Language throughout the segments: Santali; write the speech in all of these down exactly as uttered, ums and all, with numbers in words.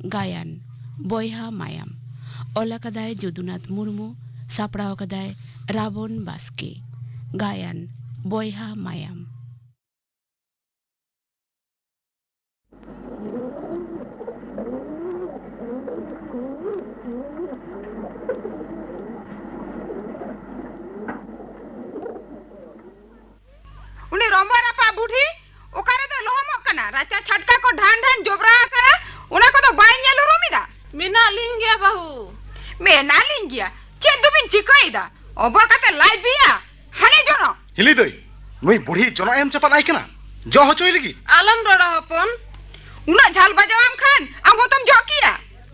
ᱜᱟᱭᱟᱱ, ᱵᱚᱭᱦᱟ ᱢᱟᱭᱟᱢ᱾ ᱚᱞ ᱟᱠᱟᱫᱟᱭ ᱡᱚᱫᱩᱱᱟᱛᱷ ᱢᱩᱨᱢᱩ, ᱥᱟᱯᱲᱟᱣ ᱟᱠᱟᱫᱟᱭ ᱨᱟᱵᱚᱱ ᱵᱟᱥᱠᱮ᱾ ᱜᱟᱭᱟᱱ, ᱵᱚᱭᱦᱟ ᱢᱟᱭᱟᱢ᱾ ᱩᱱᱤ ᱨᱚᱢᱵᱟ ᱨᱟᱯᱟᱜ ᱵᱩᱰᱷᱤ ᱚᱠᱟ ᱨᱮᱫᱚ ᱞᱚᱦᱚᱢᱚᱜ ᱠᱟᱱᱟ? ᱨᱟᱪᱟ ᱪᱷᱟᱴᱠᱟ ᱠᱚ ᱰᱷᱟᱱ ᱰᱷᱟᱱ ᱡᱚᱵᱽᱨᱟ ᱟᱠᱟᱱᱟ, ᱚᱱᱟ ᱠᱚᱫᱚ ᱵᱟᱭ ᱧᱮᱞ ᱩᱨᱩᱢ ᱮᱫᱟ᱾ ᱢᱮᱱᱟᱜ ᱞᱤᱧ ᱜᱮᱭᱟ ᱵᱟᱹᱦᱩ᱾ ᱢᱮᱱᱟᱜ ᱞᱤᱧ ᱜᱮᱭᱟ? ᱪᱮᱫ ᱫᱚᱵᱤᱱ ᱪᱤᱠᱟᱹᱭᱮᱫᱟ? ᱚᱵᱚᱨ ᱠᱟᱛᱮ ᱞᱟᱡ ᱵᱤᱭᱟ, ᱦᱟᱱᱮ ᱡᱚᱱᱚᱜ᱾ ᱦᱤᱞᱤ ᱫᱟᱹᱭ, ᱱᱩᱭ ᱵᱩᱲᱦᱤ ᱡᱚᱱᱚᱜ ᱮᱢ ᱪᱟᱯᱟᱫ ᱟᱭ ᱠᱟᱱᱟ, ᱡᱚ ᱦᱚᱪᱚᱭ ᱞᱟᱹᱜᱤᱫ᱾ ᱟᱞᱚᱢ ᱨᱚᱲᱟ ᱦᱚᱯᱚᱱ᱾ ᱩᱱᱟᱹᱜ ᱡᱷᱟᱞ ᱵᱟᱡᱟᱣᱟᱢ ᱠᱷᱟᱱ ᱟᱢ ᱦᱚᱸᱛᱚᱢ ᱡᱚᱜ ᱜᱮᱭᱟ᱾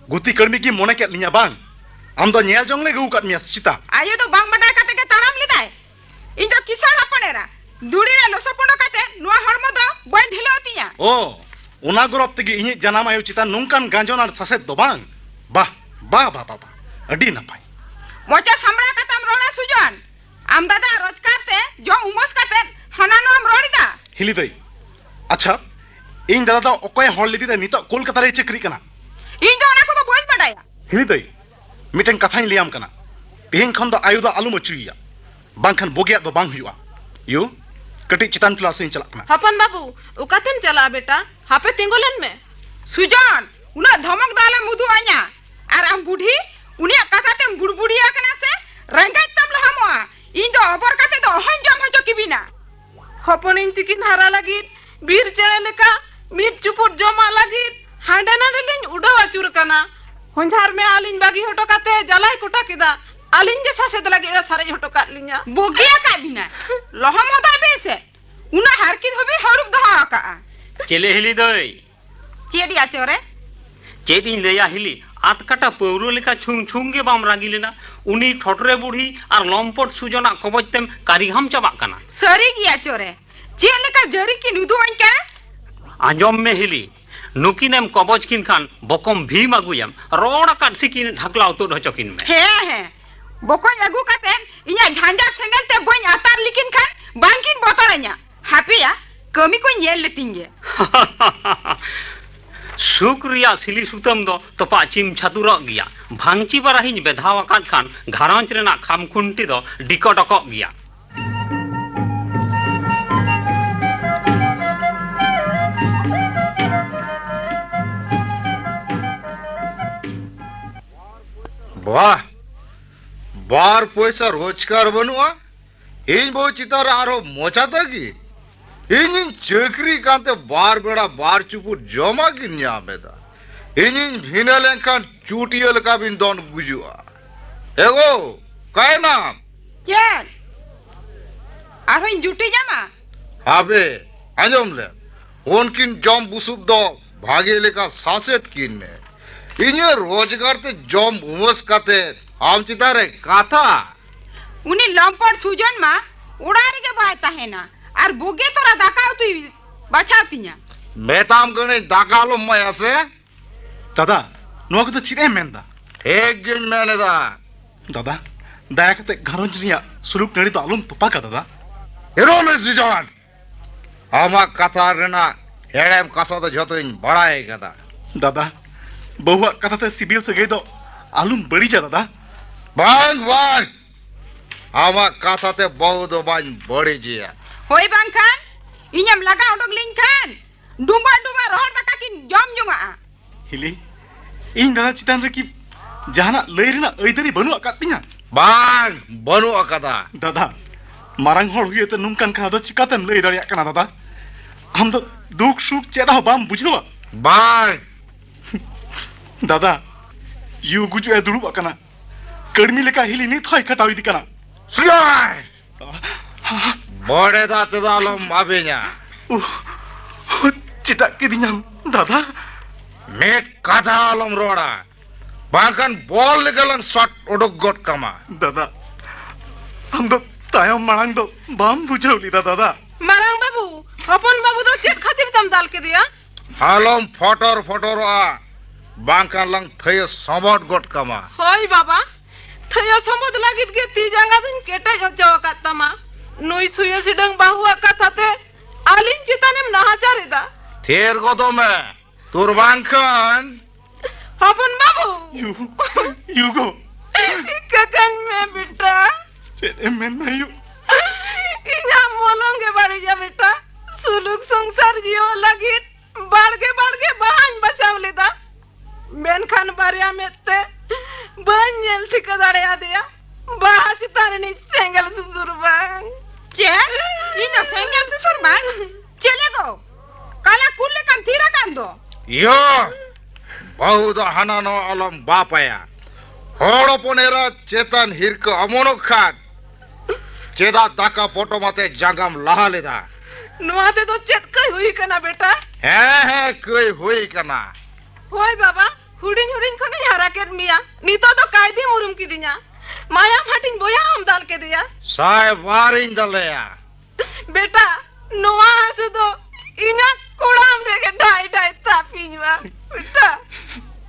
ᱜᱩᱛᱤ ᱠᱟᱹᱲᱢᱤ ᱜᱮ ᱢᱚᱱᱮ ᱠᱮᱫ ᱞᱤᱧᱟ ᱵᱟᱝ? ᱟᱢ ᱫᱚ ᱧᱮᱞ ᱡᱚᱝ ᱞᱮ ᱟᱹᱜᱩ ᱟᱠᱟᱫ ᱢᱮᱭᱟ ᱥᱮ ᱪᱮᱛᱟ? ᱟᱭᱳ ᱫᱚ ᱵᱟᱝ ᱵᱟᱰᱟᱭ ᱠᱟᱛᱮ ᱜᱮ ᱛᱟᱲᱟᱢ ᱞᱮᱫᱟᱭ᱾ ᱤᱧ ᱫᱚ ᱠᱤᱥᱟᱹᱬ ᱦᱚᱯᱚᱱ ᱮᱨᱟ᱾ ᱫᱷᱩᱲᱤ ᱨᱮ ᱞᱚᱥᱚᱫ ᱯᱚᱸᱰᱚ ᱠᱟᱛᱮ ᱱᱚᱣᱟ ᱦᱚᱲᱢᱚ ᱫᱚ ᱵᱟᱹᱧ ᱰᱷᱤᱞᱟᱹᱣ ᱛᱤᱧᱟ᱾ ᱚ, ᱚᱱᱟ ᱜᱚᱨᱚᱵ ᱛᱮᱜᱮ ᱤᱧᱤᱡ ᱡᱟᱱᱟᱢ ᱟᱭᱳ ᱪᱮᱛᱟᱱ ᱱᱚᱝᱠᱟᱱ ᱜᱟᱸᱡᱚᱱ ᱟᱨ ᱥᱟᱥᱮᱛ ᱫᱚ ᱵᱟᱝ᱾ ᱵᱟᱦ, ᱵᱟᱦ, ᱵᱟᱦ, ᱵᱟᱦ, ᱵᱟᱦ᱾ ᱟᱹᱰᱤ ᱱᱟᱯᱟᱭ᱾ ᱢᱚᱪᱟ ᱥᱟᱢᱲᱟᱣ ᱠᱟᱛᱮᱢ ᱨᱚᱲᱟ ᱥᱩᱡᱚᱱ᱾ ᱟᱢ ᱫᱟᱫᱟ ᱨᱳᱡᱽᱜᱟᱨ ᱛᱮ ᱡᱚᱢ ᱩᱢᱟᱹᱥ ᱠᱟᱛᱮ ᱦᱟᱱᱟ ᱱᱚᱣᱟᱢ ᱨᱚᱲ ᱮᱫᱟ᱾ ᱦᱤᱞᱤ ᱫᱟᱹᱭ, ᱟᱪᱪᱷᱟ, ᱤᱧ ᱫᱟᱫᱟ ᱫᱚ ᱚᱠᱚᱭ ᱦᱚᱲ ᱞᱟᱹᱜᱤᱫ ᱛᱮ ᱱᱤᱛᱚᱜ ᱠᱳᱞᱠᱟᱛᱟ ᱨᱮᱭ ᱪᱟᱹᱠᱨᱤᱜ ᱠᱟᱱᱟ? ᱤᱧ ᱫᱚ ᱚᱱᱟ ᱠᱚᱫᱚ ᱵᱟᱹᱧ ᱵᱟᱰᱟᱭᱟ᱾ ᱦᱤᱞᱤ ᱫᱟᱹᱭ, ᱢᱤᱫᱴᱮᱱ ᱠᱟᱛᱷᱟᱧ ᱞᱟᱹᱭᱟᱢ ᱠᱟᱱᱟ᱾ ᱛᱮᱦᱮᱧ ᱠᱷᱚᱱ ᱫᱚ ᱟᱭᱳ ᱫᱚ ᱟᱞᱚᱢ ᱟᱹᱪᱩᱭᱮᱭᱟ, ᱵᱟᱝᱠᱷᱟᱱ ᱵᱩᱜᱤᱭᱟᱜ ᱫᱚ ᱵᱟᱝ ᱦᱩᱭᱩᱜᱼᱟ᱾ ᱭᱳ, ᱠᱟᱹᱴᱤᱡ ᱪᱮᱛᱟᱱ ᱠᱞᱟᱥ ᱤᱧ ᱪᱟᱞᱟᱜ ᱠᱟᱱᱟ᱾ ᱦᱚᱯᱚᱱ ᱵᱟᱹᱵᱩ, ᱚᱠᱟᱛᱮᱢ ᱪᱟᱞᱟᱜᱼᱟ ᱵᱮᱴᱟ? ᱦᱟᱯᱮ ᱛᱤᱸᱜᱩ ᱞᱮᱱ ᱢᱮ᱾ ᱥᱩᱡᱚᱱ, ᱩᱱᱟᱹᱜ ᱫᱷᱚᱢᱚᱠ ᱫᱚ ᱟᱞᱚᱢ ᱩᱫᱩᱜ ᱟᱹᱧᱟ᱾ ᱟᱨ ᱟᱢ ᱵᱩᱰᱷᱤ, ᱩᱱᱤᱭᱟᱜ ᱠᱟᱛᱷᱟ ᱛᱮᱢ ᱵᱩᱲᱵᱩᱲᱤᱭᱟ ᱠᱟᱱᱟ ᱥᱮ? ᱨᱮᱸᱜᱮᱡ ᱛᱮᱢ ᱞᱚᱦᱚᱢᱚᱜᱼᱟ᱾ ᱤᱧ ᱫᱚ ᱚᱵᱚᱨ ᱠᱟᱛᱮ ᱫᱚ ᱚᱦᱚᱧ ᱡᱚᱢ ᱦᱚᱪᱚ ᱠᱤᱵᱤᱱᱟ᱾ ᱦᱚᱯᱚᱱᱤᱧ ᱛᱤᱠᱤᱱ ᱦᱟᱨᱟ ᱞᱟᱹᱜᱤᱫ ᱵᱤᱨ ᱪᱮᱬᱮ ᱞᱮᱠᱟ ᱢᱤᱫ ᱪᱩᱯᱩᱫ ᱡᱚᱢᱟᱜ ᱞᱟᱹᱜᱤᱫ ᱦᱟᱸᱰᱮ ᱱᱟᱰᱮ ᱞᱤᱧ ᱩᱰᱟᱹᱣ ᱟᱹᱪᱩᱨ ᱠᱟᱱᱟ᱾ ᱦᱚᱧᱦᱟᱨ ᱢᱮ ᱟᱹᱞᱤᱧ ᱵᱟᱹᱜᱤ ᱦᱚᱴᱚ ᱠᱟᱛᱮ ᱡᱟᱞᱟᱭ ᱠᱚᱴᱟ ᱠᱮᱫᱟ᱾ ᱟᱹᱞᱤᱧ ᱜᱮ ᱥᱟᱥᱮᱛ ᱞᱟᱹᱜᱤᱫ ᱮ ᱥᱟᱨᱮᱡ ᱦᱚᱴᱚ ᱠᱟᱫ ᱞᱤᱧᱟ᱾ ᱵᱩᱜᱤ ᱟᱠᱟᱫ ᱵᱤᱱᱟ᱾ ᱞᱚᱦᱚᱢ ᱦᱚᱫᱟᱭ ᱵᱤᱱ ᱥᱮ? ᱩᱱᱟᱹᱜ ᱦᱟᱨᱠᱤᱛ ᱦᱚᱸᱵᱤᱱ ᱦᱟᱹᱨᱩᱵ ᱫᱚᱦᱚ ᱟᱠᱟᱫᱼᱟ᱾ ᱪᱮᱞᱮ ᱦᱤᱞᱤ ᱫᱟᱹᱭ? ᱪᱮᱫ ᱭᱟ ᱪᱚᱨᱮ? ᱪᱮᱫ ᱤᱧ ᱞᱟᱹᱭᱟ ᱦᱤᱞᱤ, ᱟᱛ ᱠᱟᱴᱟ ᱯᱟᱹᱣᱨᱟᱹ ᱞᱮᱠᱟ ᱪᱷᱩᱝ ᱪᱷᱩᱝ ᱜᱮ ᱵᱟᱢ ᱨᱟᱹᱜᱤ ᱞᱮᱱᱟ᱾ ᱩᱱᱤ ᱴᱷᱚᱴᱨᱮ ᱵᱩᱲᱦᱤ ᱟᱨ ᱞᱚᱢᱯᱚᱴ ᱥᱩᱡᱚᱱᱟᱜ ᱠᱚᱵᱚᱡ ᱛᱮᱢ ᱠᱟᱹᱨᱤᱦᱟᱢ ᱪᱟᱵᱟᱜ ᱠᱟᱱᱟ᱾ ᱥᱟᱹᱨᱤ ᱜᱮᱭᱟ ᱪᱚᱨᱮ, ᱪᱮᱫ ᱞᱮᱠᱟ ᱡᱟᱹᱨᱤ ᱠᱤᱱ ᱩᱫᱩᱜ ᱟᱹᱧ ᱠᱟᱱᱟ᱾ ᱟᱸᱡᱚᱢ ᱢᱮ ᱦᱤᱞᱤ, ᱱᱩᱠᱤᱱᱮᱢ ᱠᱚᱵᱚᱡ ᱠᱤᱱ ᱠᱷᱟᱱ ᱵᱚᱠᱚᱢ ᱵᱷᱤᱢ ᱟᱹᱜᱩᱭᱮᱢ, ᱨᱚᱲ ᱟᱠᱟᱫ ᱥᱤᱠᱤᱱ ᱰᱷᱟᱠᱞᱟᱣ ᱛᱩᱫ ᱦᱚᱪᱚ ᱠᱤᱱ ᱢᱮ᱾ ᱦᱮᱸ, ᱦᱮᱸ, ᱵᱚᱠᱚᱧ ᱟᱹᱜᱩ ᱠᱟᱛᱮ ᱤᱧᱟᱹᱜ ᱡᱷᱟᱸᱡᱟᱨ ᱥᱮᱸᱜᱮᱞ ᱛᱮ ᱵᱟᱹᱧ ᱟᱛᱟᱨ ᱞᱮᱠᱤᱱ ᱠᱷᱟᱱ ᱵᱟᱝᱠᱤᱱ ᱵᱚᱛᱚᱨᱟᱹᱧᱟ᱾ ᱦᱟᱯᱮᱭᱟ, ᱠᱟᱹᱢᱤ ᱠᱚᱧ ᱧᱮᱞ ᱞᱮᱛᱤᱧ ᱜᱮ᱾ ᱥᱩᱠ ᱨᱮᱭᱟᱜ ᱥᱤᱞᱤ ᱥᱩᱛᱟᱹᱢ ᱫᱚ ᱛᱚᱯᱟᱜ ᱪᱤᱢ ᱪᱷᱟᱹᱛᱩᱨᱚᱜ ᱜᱮᱭᱟ᱾ ᱵᱷᱟᱝᱪᱤ ᱵᱟᱨᱟᱦᱤᱧ ᱵᱮᱫᱷᱟᱣ ᱟᱠᱟᱫ ᱠᱷᱟᱱ ᱜᱷᱟᱨᱚᱸᱡᱽ ᱨᱮᱱᱟᱜ ᱠᱷᱟᱢᱠᱷᱩᱱᱴᱤ ᱫᱚ ᱰᱤᱠᱚᱰᱚᱠᱚᱜ ᱜᱮᱭᱟ᱾ ᱵᱟᱦ, ᱵᱟᱨ ᱯᱚᱭᱥᱟ ᱨᱳᱡᱽᱜᱟᱨ ᱵᱟᱹᱱᱩᱜᱼᱟ, ᱤᱧ ᱵᱟᱹᱦᱩ ᱪᱮᱛᱟᱱ ᱨᱮ ᱟᱨᱦᱚᱸ ᱢᱚᱪᱟ ᱫᱟᱜᱤ? ᱤᱧᱤᱧ ᱪᱟᱹᱠᱨᱤ ᱠᱟᱱᱛᱮ ᱵᱟᱨ ᱵᱮᱲᱟ ᱵᱟᱨ ᱪᱩᱯᱩᱫ ᱡᱚᱢᱟᱜ ᱜᱤᱧ ᱧᱟᱢ ᱮᱫᱟ᱾ ᱤᱧᱤᱧ ᱵᱷᱤᱱᱟᱹ ᱞᱮᱱᱠᱷᱟᱱ ᱪᱩᱴᱤᱭᱟᱹ ᱞᱮᱠᱟ ᱵᱤᱱ ᱫᱚᱱ ᱜᱩᱡᱩᱜᱼᱟ᱾ ᱮᱜᱳ, ᱚᱠᱟᱭᱮᱱᱟᱢ? ᱪᱮᱫ? ᱟᱨᱦᱚᱸᱧ ᱡᱩᱴᱤ ᱧᱟᱢᱟ? ᱦᱟᱵᱮ, ᱟᱸᱡᱚᱢ ᱞᱮᱢ, ᱩᱱᱠᱤᱱ ᱡᱚᱢ ᱵᱩᱥᱩᱵ ᱫᱚ ᱵᱷᱟᱜᱮ ᱞᱮᱠᱟ ᱥᱟᱥᱮᱛ ᱠᱤᱱ ᱢᱮ᱾ ᱤᱧᱟᱹᱜ ᱨᱳᱡᱽᱜᱟᱨ ᱛᱮ ᱡᱚᱢ ᱩᱢᱟᱹᱥ ᱠᱟᱛᱮ ᱟᱢ ᱪᱮᱛᱟᱱ ᱨᱮ ᱠᱟᱛᱷᱟ᱾ ᱩᱱᱤ ᱞᱚᱢᱯᱚᱴ ᱥᱩᱡᱚᱱ ᱢᱟ ᱚᱲᱟᱜ ᱨᱮᱜᱮ ᱵᱟᱭ ᱛᱟᱦᱮᱱᱟ ᱟᱨ ᱵᱩᱜᱤ ᱛᱚᱨᱟ ᱫᱟᱠᱟ ᱩᱛᱩᱭ ᱵᱟᱪᱷᱟᱣ ᱛᱤᱧᱟ᱾ ᱢᱮᱛᱟᱢ ᱠᱟᱹᱱᱟᱹᱧ ᱫᱟᱠᱟ ᱟᱞᱚᱢ ᱮᱢᱟᱭᱟ ᱥᱮ? ᱫᱟᱫᱟ, ᱱᱚᱣᱟ ᱠᱚᱫᱚ ᱪᱮᱫ ᱮᱢ ᱢᱮᱱᱫᱟ? ᱴᱷᱤᱠ ᱜᱤᱧ ᱢᱮᱱ ᱮᱫᱟ᱾ ᱫᱟᱫᱟ, ᱫᱟᱭᱟ ᱠᱟᱛᱮ ᱜᱷᱟᱨᱚᱸᱡᱽ ᱨᱮᱭᱟᱜ ᱥᱩᱞᱩᱠ ᱱᱟᱹᱲᱤ ᱫᱚ ᱟᱞᱚᱢ ᱛᱚᱯᱟᱜᱟ ᱫᱟᱫᱟ᱾ ᱮᱨᱚᱢ ᱮ ᱥᱩᱡᱚᱱ, ᱟᱢᱟᱜ ᱠᱟᱛᱷᱟ ᱨᱮᱱᱟᱜ ᱦᱮᱲᱮᱢ ᱠᱟᱥᱟ ᱫᱚ ᱡᱷᱚᱛᱚᱧ ᱵᱟᱲᱟᱭ ᱠᱟᱫᱟ᱾ ᱫᱟᱫᱟ, ᱵᱟᱹᱦᱩᱣᱟᱜ ᱠᱟᱛᱷᱟ ᱛᱮ ᱥᱤᱵᱤᱞ ᱥᱟᱹᱜᱟᱹᱭ ᱫᱚ ᱟᱞᱚᱢ ᱵᱟᱹᱲᱤᱡᱟ ᱫᱟᱫᱟ᱾ ᱵᱟᱝ, ᱵᱟᱝ, ᱟᱢᱟᱜ ᱠᱟᱛᱷᱟ ᱛᱮ ᱵᱟᱹᱦᱩ ᱫᱚ ᱵᱟᱹᱧ ᱵᱟᱹᱲᱤᱡᱮᱭᱟ᱾ ᱦᱳᱭ ᱵᱟᱝᱠᱷᱟᱱ ᱤᱧᱮᱢ ᱞᱟᱜᱟ ᱩᱰᱩᱠ ᱞᱤᱧ ᱠᱷᱟᱱ ᱰᱩᱸᱵᱟᱹ ᱰᱩᱸᱵᱟᱹ ᱨᱚᱦᱚᱲ ᱫᱟᱠᱟ ᱠᱤᱱ ᱡᱚᱢ ᱡᱚᱝᱟᱜᱼᱟ᱾ ᱦᱤᱞᱤ, ᱤᱧ ᱫᱟᱫᱟ ᱪᱮᱛᱟᱱ ᱨᱮ ᱠᱤ ᱡᱟᱦᱟᱱᱟᱜ ᱞᱟᱹᱭ ᱨᱮᱱᱟᱜ ᱟᱹᱭᱫᱟᱹᱨᱤ ᱵᱟᱹᱱᱩᱜ ᱟᱠᱟᱫ ᱛᱤᱧᱟ? ᱵᱟᱝ, ᱵᱟᱹᱱᱩᱜ ᱟᱠᱟᱫᱟ᱾ ᱫᱟᱫᱟ, ᱢᱟᱨᱟᱝ ᱦᱚᱲ ᱦᱩᱭ ᱟᱛᱮ ᱱᱚᱝᱠᱟᱱ ᱠᱟᱛᱷᱟ ᱫᱚ ᱪᱤᱠᱟᱛᱮᱢ ᱞᱟᱹᱭ ᱫᱟᱲᱮᱭᱟᱜ ᱠᱟᱱᱟ ᱫᱟᱫᱟ? ᱟᱢ ᱫᱚ ᱫᱩᱠ ᱥᱩᱠ ᱪᱮᱫ ᱦᱚᱸ ᱵᱟᱢ ᱵᱩᱡᱷᱟᱹᱣᱟ? ᱵᱟᱝ᱾ ᱫᱟᱫᱟ, ᱭᱩ ᱜᱩᱡᱩᱜ ᱮ ᱫᱩᱲᱩᱵ ᱟᱠᱟᱱᱟ᱾ ᱠᱟᱹᱲᱢᱤ ᱞᱮᱠᱟ ᱦᱤᱞᱤ ᱱᱤᱛ ᱦᱚᱸᱭ ᱠᱷᱟᱴᱟᱣ ᱤᱫᱤ ᱠᱟᱱᱟ᱾ ᱥᱩᱡᱚᱭ! ᱵᱚᱲᱮ ᱫᱟ ᱛᱮᱫᱚ ᱟᱞᱚᱢ ᱟᱵᱮᱧᱟ᱾ ᱩᱦ, ᱪᱮᱴᱟᱜ ᱠᱤᱫᱤᱧᱟᱢ ᱫᱟᱫᱟ᱾ ᱢᱤᱫ ᱠᱟᱛᱷᱟ ᱟᱞᱚᱢ ᱨᱚᱲᱟ, ᱵᱟᱝᱠᱷᱟᱱ ᱵᱚᱞ ᱞᱮᱠᱟ ᱞᱟᱝ ᱥᱚᱴ ᱚᱰᱚᱠ ᱜᱚᱫ ᱠᱟᱢᱟ᱾ ᱫᱟᱫᱟ, ᱟᱢ ᱫᱚ ᱛᱟᱭᱚᱢ ᱢᱟᱲᱟᱝ ᱫᱚ ᱵᱟᱢ ᱵᱩᱡᱷᱟᱹᱣ ᱞᱮᱫᱟ ᱫᱟᱫᱟ᱾ ᱢᱟᱨᱟᱝ ᱵᱟᱹᱵᱩ, ᱦᱚᱯᱚᱱ ᱵᱟᱹᱵᱩ ᱫᱚ ᱪᱮᱫ ᱠᱷᱟᱹᱛᱤᱨ ᱛᱮᱢ ᱫᱟᱞ ᱠᱮᱫᱮᱭᱟ? ᱟᱞᱚᱢ ᱯᱷᱚᱴᱚᱨ ᱯᱷᱚᱴᱚᱨᱚᱜᱼᱟ, ᱵᱟᱝᱠᱷᱟᱱ ᱞᱟᱝ ᱛᱷᱟᱹᱭᱟᱹ ᱥᱚᱢᱚᱴ ᱜᱚᱫ ᱠᱟᱢᱟ᱾ ᱦᱳᱭ ᱵᱟᱵᱟ, ᱛᱷᱟᱹᱭᱟᱹ ᱥᱚᱢᱚᱫ ᱞᱟᱹᱜᱤᱫ ᱜᱮ ᱛᱤ ᱡᱟᱸᱜᱟ ᱫᱩᱧ ᱠᱮᱴᱮᱡ ᱦᱚᱪᱚ ᱟᱠᱟᱫ ᱛᱟᱢᱟ᱾ ᱱᱩᱭ ᱥᱩᱭᱟᱹ ᱥᱤᱰᱟᱹᱝ ᱵᱟᱹᱦᱩᱣᱟᱜ ᱠᱟᱛᱷᱟ ᱛᱮ ᱟᱹᱞᱤᱧ ᱪᱮᱛᱟᱱᱮᱢ ᱱᱟᱦᱟᱪᱟᱨ ᱮᱫᱟ᱾ ᱛᱷᱤᱨ ᱜᱚᱫᱚᱜ ᱢᱮ, ᱥᱩᱨ ᱵᱟᱝᱠᱷᱟᱱ᱾ ᱦᱚᱯᱚᱱ ᱵᱟᱹᱵᱩ᱾ ᱭᱩ, ᱭᱩ ᱜᱚ᱾ ᱠᱟᱠᱟᱧ ᱢᱮ ᱵᱮᱴᱟ᱾ ᱪᱮᱫ ᱮᱢ ᱢᱮᱱᱫᱟ ᱭᱩ? ᱤᱧᱟᱜ ᱢᱚᱞᱚᱝ ᱜᱮ ᱵᱟᱹᱲᱤᱡᱟ ᱵᱮᱴᱟ᱾ ᱥᱩᱞᱩᱠ ᱥᱚᱝᱥᱟᱨ ᱡᱤᱭᱚᱱ ᱞᱟᱹᱜᱤᱫ ᱵᱟᱲᱜᱮ ᱵᱟᱲᱜᱮ ᱵᱟᱦᱟᱧ ᱵᱟᱪᱷᱟᱣ ᱞᱮᱫᱟ, ᱢᱮᱱᱠᱷᱟᱱ ᱵᱟᱨᱭᱟ ᱢᱮᱫ ᱛᱮ ᱵᱟᱹᱧ ᱧᱮᱞ ᱴᱷᱤᱠᱟᱹ ᱫᱟᱲᱮᱭᱟᱫᱮᱭᱟ᱾ ᱵᱟᱦᱟ ᱪᱮᱛᱟᱱ ᱨᱤᱱᱤᱡ ᱥᱮᱸᱜᱮᱞ ᱥᱩᱥᱩᱨ ᱵᱟᱝ᱾ ᱪᱮᱫ? ᱤᱧ ᱫᱚ ᱥᱮᱸᱜᱮᱞ ᱥᱩᱥᱩᱨ ᱵᱟᱝ? ᱪᱮᱞᱮ ᱜᱚ? ᱠᱟᱞᱟ ᱠᱩᱞ ᱞᱮᱠᱟᱢ ᱛᱷᱤᱨ ᱟᱠᱟᱱ ᱫᱚ᱾ ᱭᱚ, ᱵᱟᱹᱦᱩ ᱫᱚ ᱦᱟᱱᱟ ᱱᱚᱣᱟ ᱟᱞᱚᱢ ᱵᱟᱯᱟᱭᱟ᱾ ᱦᱚᱲ ᱦᱚᱯᱚᱱ ᱮᱨᱟ ᱪᱮᱛᱟᱱ ᱦᱤᱨᱠᱟᱹ ᱚᱢᱚᱱᱚᱜ ᱠᱷᱟᱱ ᱪᱮᱫᱟᱜ ᱫᱟᱠᱟ ᱯᱚᱴᱚᱢ ᱟᱛᱮ ᱡᱟᱸᱜᱟᱢ ᱞᱟᱦᱟ ᱞᱮᱫᱟ? ᱱᱚᱣᱟ ᱛᱮᱫᱚ ᱪᱮᱫ ᱠᱟᱹᱭ ᱦᱩᱭ ᱠᱟᱱᱟ ᱵᱮᱴᱟ? ᱦᱮᱸ, ᱦᱮᱸ, ᱠᱟᱹᱭ ᱦᱩᱭ ᱠᱟᱱᱟ᱾ ᱦᱳᱭ ᱵᱟᱵᱟ, ᱦᱩᱰᱤᱧ ᱦᱩᱰᱤᱧ ᱠᱷᱚᱱᱤᱧ ᱦᱟᱨᱟ ᱠᱮᱫ ᱢᱮᱭᱟ, ᱱᱤᱛᱚᱜ ᱫᱚ ᱠᱟᱭᱫᱤᱢ ᱩᱨᱩᱢ ᱠᱤᱫᱤᱧᱟ᱾ ᱢᱟᱭᱟᱢ ᱦᱟᱹᱴᱤᱧ ᱵᱚᱭᱦᱟ ᱦᱚᱸᱢ ᱫᱟᱞ ᱠᱮᱫᱮᱭᱟ᱾ ᱥᱟᱭ ᱵᱟᱨᱤᱧ ᱫᱟᱞᱮᱭᱟ᱾ ᱵᱮᱴᱟ, ᱱᱚᱣᱟ ᱦᱟᱹᱥᱩ ᱫᱚ ᱤᱧᱟᱜ ᱠᱚᱲᱟᱢ ᱨᱮᱜᱮ ᱰᱷᱟᱭ ᱰᱷᱟᱭ ᱛᱟᱯᱤᱧ ᱢᱟ᱾ ᱵᱮᱴᱟ᱾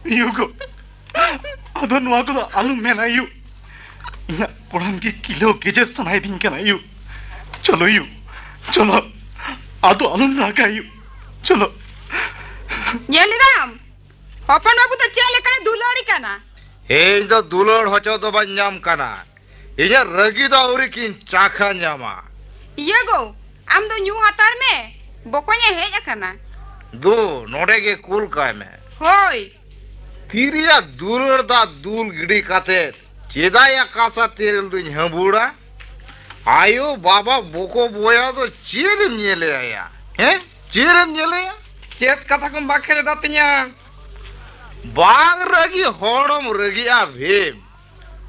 ᱭᱩ ᱜᱚ, ᱟᱫᱚ ᱱᱚᱣᱟ ᱠᱚᱫᱚ ᱟᱞᱚᱢ ᱢᱮᱱᱟ ᱭᱩ᱾ ᱤᱧᱟᱜ ᱠᱚᱲᱟᱢ ᱜᱮ ᱠᱤᱞᱳ ᱜᱮᱡᱮᱨ ᱥᱟᱱᱟᱭᱮᱫᱤᱧ ᱠᱟᱱᱟ ᱭᱩ᱾ ᱪᱚᱞᱚ ᱭᱩ, ᱪᱚᱞᱚ, ᱟᱫᱚ ᱟᱞᱚᱢ ᱨᱟᱜᱟ ᱭᱩ᱾ ᱪᱚᱞᱚ᱾ ᱧᱮᱞ ᱮᱫᱟᱢ, ᱦᱚᱯᱚᱱ ᱵᱟᱹᱵᱩ ᱫᱚ ᱪᱮᱫ ᱞᱮᱠᱟᱭ ᱫᱩᱞᱟᱹᱲᱤ ᱠᱟᱱᱟ᱾ ᱤᱧ ᱫᱚ ᱫᱩᱞᱟᱹᱲ ᱦᱚᱪᱚ ᱫᱚ ᱵᱟᱹᱧ ᱧᱟᱢ ᱠᱟᱱᱟ᱾ ᱤᱧᱟᱜ ᱨᱟᱹᱜᱤ ᱫᱚ ᱟᱹᱣᱨᱤ ᱠᱤᱱ ᱪᱟᱠᱷᱟ ᱧᱟᱢᱟ᱾ ᱤᱭᱟᱹ ᱜᱚ, ᱟᱢ ᱫᱚ ᱧᱩ ᱦᱟᱛᱟᱲ ᱢᱮ, ᱵᱚᱠᱚᱧ ᱮ ᱦᱮᱡ ᱟᱠᱟᱱᱟ᱾ ᱫᱩ, ᱱᱚᱰᱮ ᱜᱮ ᱠᱩᱞ ᱠᱟᱭ ᱢᱮ᱾ ᱦᱳᱭ᱾ ᱛᱤᱨᱮᱭᱟᱜ ᱫᱩᱞᱟᱹᱲ ᱫᱟᱜ ᱫᱩᱞ ᱜᱤᱰᱤ ᱠᱟᱛᱮ ᱪᱮᱫᱟᱜ ᱭᱟ ᱠᱟᱥᱟ ᱛᱮᱨᱮᱞ ᱫᱩᱧ ᱦᱟᱺᱵᱩᱲᱟ? ᱟᱭᱳ, ᱵᱟᱵᱟ, ᱵᱚᱠᱚ, ᱵᱚᱭᱦᱟ ᱫᱚ ᱪᱮᱫ ᱮᱢ ᱧᱮᱞᱮᱭᱟ? ᱦᱮᱸ? ᱪᱮᱫ ᱮᱢ ᱧᱮᱞᱮᱭᱟ? ᱪᱮᱫ ᱠᱟᱛᱷᱟ ᱠᱚᱢ ᱵᱟᱠᱷᱮᱲ ᱮᱫᱟ ᱛᱤᱧᱟ? ᱵᱟᱝ ᱨᱟᱹᱜᱤ ᱦᱚᱲᱮᱢ ᱨᱟᱹᱜᱤᱜᱼᱟ ᱵᱷᱤᱢ᱾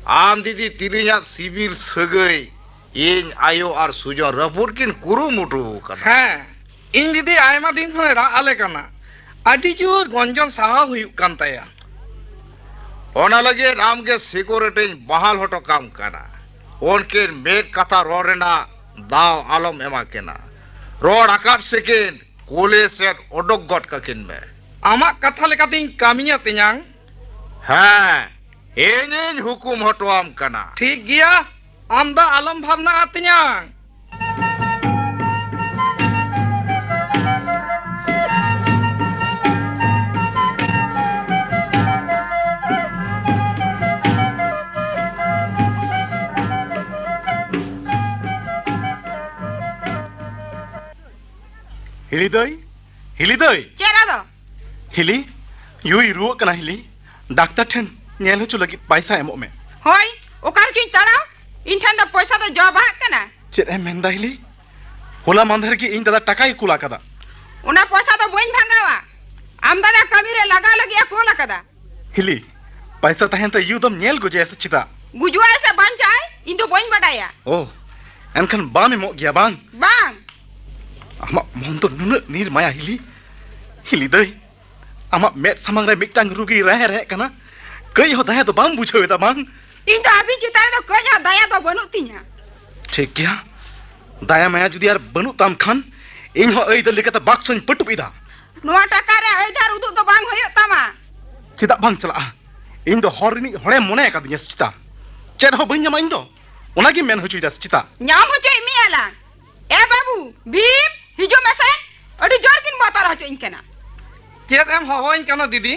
ᱟᱢ ᱫᱤᱫᱤ ᱛᱤᱞᱤᱧᱟᱜ ᱥᱤᱵᱤᱞ ᱥᱟᱹᱜᱟᱹᱭ ᱤᱧ ᱟᱭᱳ ᱟᱨ ᱥᱩᱡᱚᱱ ᱨᱟᱹᱯᱩᱫ ᱠᱤᱱ ᱠᱩᱨᱩᱢᱩᱴᱩ ᱟᱠᱟᱫᱟ᱾ ᱦᱮᱸ, ᱤᱧ ᱫᱤᱫᱤ ᱟᱭᱢᱟ ᱫᱤᱱ ᱠᱷᱚᱱᱮ ᱨᱟᱜ ᱟᱞᱮ ᱠᱟᱱᱟ᱾ ᱟᱹᱰᱤ ᱡᱳᱨ ᱜᱚᱸᱡᱚᱱ ᱥᱟᱦᱟᱣ ᱦᱩᱭᱩᱜ ᱠᱟᱱ ᱛᱟᱭᱟ᱾ ᱚᱱᱟ ᱞᱟᱹᱜᱤᱫ ᱟᱢᱜᱮ ᱥᱤᱠᱩᱨᱤᱴᱤᱧ ᱵᱟᱦᱟᱞ ᱦᱚᱴᱚ ᱠᱟᱢ ᱠᱟᱱᱟ᱾ ᱩᱱᱠᱤᱱ ᱢᱤᱫ ᱠᱟᱛᱷᱟ ᱨᱚᱲ ᱨᱮᱱᱟᱜ ᱫᱟᱣ ᱟᱞᱚᱢ ᱮᱢᱟ ᱠᱤᱱᱟ᱾ ᱨᱚᱲ ᱟᱠᱟᱫ ᱥᱮᱠᱤᱱ ᱠᱩᱞᱦᱤ ᱥᱮᱫ ᱚᱰᱚᱠ ᱜᱚᱫ ᱠᱟᱹᱠᱤᱱ ᱢᱮ᱾ ᱟᱢᱟᱜ ᱠᱟᱛᱷᱟ ᱞᱮᱠᱟᱛᱤᱧ ᱠᱟᱹᱢᱤᱭᱟ ᱛᱮᱧᱟᱝ᱾ ᱦᱮᱸ, ᱤᱧᱤᱧ ᱦᱩᱠᱩᱢ ᱦᱚᱴᱚᱣᱟᱢ ᱠᱟᱱᱟ᱾ ᱴᱷᱤᱠ ᱜᱮᱭᱟ, ᱟᱢ ᱫᱚ ᱟᱞᱚᱢ ᱵᱷᱟᱵᱽᱱᱟᱜᱼᱟ ᱛᱮᱧᱟᱝ᱾ ᱦᱤᱞᱤ ᱫᱟᱹᱭ, ᱦᱤᱞᱤ ᱫᱟᱹᱭ᱾ ᱪᱮᱫ ᱟᱫᱚ? ᱦᱤᱞᱤ, ᱭᱩᱭ ᱨᱩᱣᱟᱹᱜ ᱠᱟᱱᱟ ᱦᱤᱞᱤ᱾ ᱰᱟᱠᱛᱟᱨ ᱴᱷᱮᱱ ᱧᱮᱞ ᱦᱚᱪᱚ ᱞᱟᱹᱜᱤᱫ ᱯᱟᱭᱥᱟ ᱮᱢᱚᱜ ᱢᱮ᱾ ᱦᱳᱭ, ᱚᱠᱟ ᱨᱮᱪᱚᱧ ᱛᱟᱲᱟᱣ? ᱤᱧ ᱴᱷᱮᱱ ᱫᱚ ᱯᱚᱭᱥᱟ ᱫᱚ ᱡᱚ ᱵᱟᱦᱟᱜ ᱠᱟᱱᱟ᱾ ᱪᱮᱫ ᱮᱢ ᱢᱮᱱᱫᱟ ᱦᱤᱞᱤ? ᱦᱚᱞᱟ ᱢᱟᱱᱫᱷᱮᱨ ᱜᱮ ᱤᱧ ᱫᱟᱫᱟ ᱴᱟᱠᱟᱭ ᱠᱩᱞ ᱟᱠᱟᱫᱟ᱾ ᱚᱱᱟ ᱯᱚᱭᱥᱟ ᱫᱚ ᱵᱟᱹᱧ ᱵᱷᱟᱜᱟᱣᱟ᱾ ᱟᱢ ᱫᱟᱫᱟ ᱠᱟᱹᱢᱤ ᱨᱮ ᱞᱟᱜᱟᱣ ᱞᱟᱹᱜᱤᱫ ᱮ ᱠᱩᱞ ᱟᱠᱟᱫᱟ᱾ ᱦᱤᱞᱤ, ᱯᱟᱭᱥᱟ ᱛᱟᱦᱮᱱ ᱛᱮ ᱭᱩ ᱫᱚᱢ ᱧᱮᱞ ᱜᱚᱡᱮᱭᱟ ᱥᱮ ᱪᱮᱫᱟᱜ? ᱜᱩᱡᱩᱜ ᱟᱭ ᱥᱮ ᱵᱟᱧᱪᱟᱜ ᱟᱭ, ᱤᱧ ᱫᱚ ᱵᱟᱹᱧ ᱵᱟᱰᱟᱭᱟ᱾ ᱳ, ᱮᱱᱠᱷᱟᱱ ᱵᱟᱢ ᱮᱢᱚᱜ ᱜᱮᱭᱟ ᱵᱟᱝ? ᱵᱟᱝ᱾ ᱟᱢᱟᱜ ᱢᱚᱱ ᱫᱚ ᱱᱩᱱᱟᱹᱜ ᱱᱤᱨ ᱢᱟᱭᱟ ᱦᱤᱞᱤ᱾ ᱦᱤᱞᱤ ᱫᱟᱹᱭ, ᱟᱢᱟᱜ ᱢᱮᱫ ᱥᱟᱢᱟᱝ ᱨᱮ ᱢᱤᱫᱴᱟᱝ ᱨᱩᱜᱤ ᱨᱟᱦᱮ ᱨᱟᱦᱮᱜ ᱠᱟᱱᱟ, ᱠᱟᱹᱡ ᱦᱚᱸ ᱫᱟᱭᱟ ᱫᱚ ᱵᱟᱢ ᱵᱩᱡᱷᱟᱹᱣ ᱮᱫᱟ ᱵᱟᱝ? ᱤᱧ ᱫᱚ ᱟᱹᱵᱤᱱ ᱪᱮᱛᱟᱱ ᱨᱮᱫᱚ ᱠᱟᱹᱡ ᱦᱚᱸ ᱫᱟᱭᱟ ᱫᱚ ᱵᱟᱹᱱᱩᱜ ᱛᱤᱧᱟ᱾ ᱴᱷᱤᱠ ᱜᱮᱭᱟ, ᱫᱟᱭᱟ ᱢᱟᱭᱟ ᱡᱩᱫᱤ ᱟᱨ ᱵᱟᱹᱱᱩᱜ ᱛᱟᱢ ᱠᱷᱟᱱ, ᱤᱧ ᱦᱚᱸ ᱟᱹᱭᱫᱟᱹᱨ ᱞᱮᱠᱟᱛᱮ ᱵᱟᱠᱥᱚᱧ ᱯᱟᱹᱴᱩᱵ ᱮᱫᱟ᱾ ᱱᱚᱣᱟ ᱴᱟᱠᱟ ᱨᱮ ᱟᱹᱭᱫᱟᱹᱨ ᱩᱫᱩᱜ ᱫᱚ ᱵᱟᱝ ᱦᱩᱭᱩᱜ ᱛᱟᱢᱟ᱾ ᱪᱮᱫᱟᱜ ᱵᱟᱝ ᱪᱟᱞᱟᱜᱼᱟ? ᱤᱧ ᱫᱚ ᱦᱚᱲ ᱨᱤᱱᱤᱡ ᱦᱚᱲᱮᱢ ᱢᱚᱱᱮ ᱟᱠᱟᱫᱤᱧᱟ ᱥᱮ ᱪᱮᱛᱟ? ᱪᱮᱫ ᱦᱚᱸ ᱵᱟᱹᱧ ᱧᱟᱢᱟ ᱤᱧ ᱫᱚ? ᱚᱱᱟᱜᱮᱢ ᱢᱮᱱ ᱦᱚᱪᱚᱭᱮᱫᱟ ᱥᱮ ᱪᱮᱛᱟ? ᱧᱟᱢ ᱦᱚᱪᱚᱭᱮᱫ ᱢᱮᱭᱟ ᱞᱟᱝ᱾ ᱮ ᱵᱟᱹᱵᱩ, ᱵᱷᱤᱢ, ᱦᱤᱡᱩᱜ ᱢᱮᱥᱮ᱾ ᱟᱹᱰᱤ ᱡᱳᱨ ᱠᱤᱱ ᱵᱚᱛᱚᱨ ᱦᱚᱪᱚᱧ ᱠᱟᱱᱟ᱾ ᱪᱮᱫ ᱮᱢ ᱦᱚᱦᱚᱧ ᱠᱟᱱᱟ ᱫᱤᱫᱤ?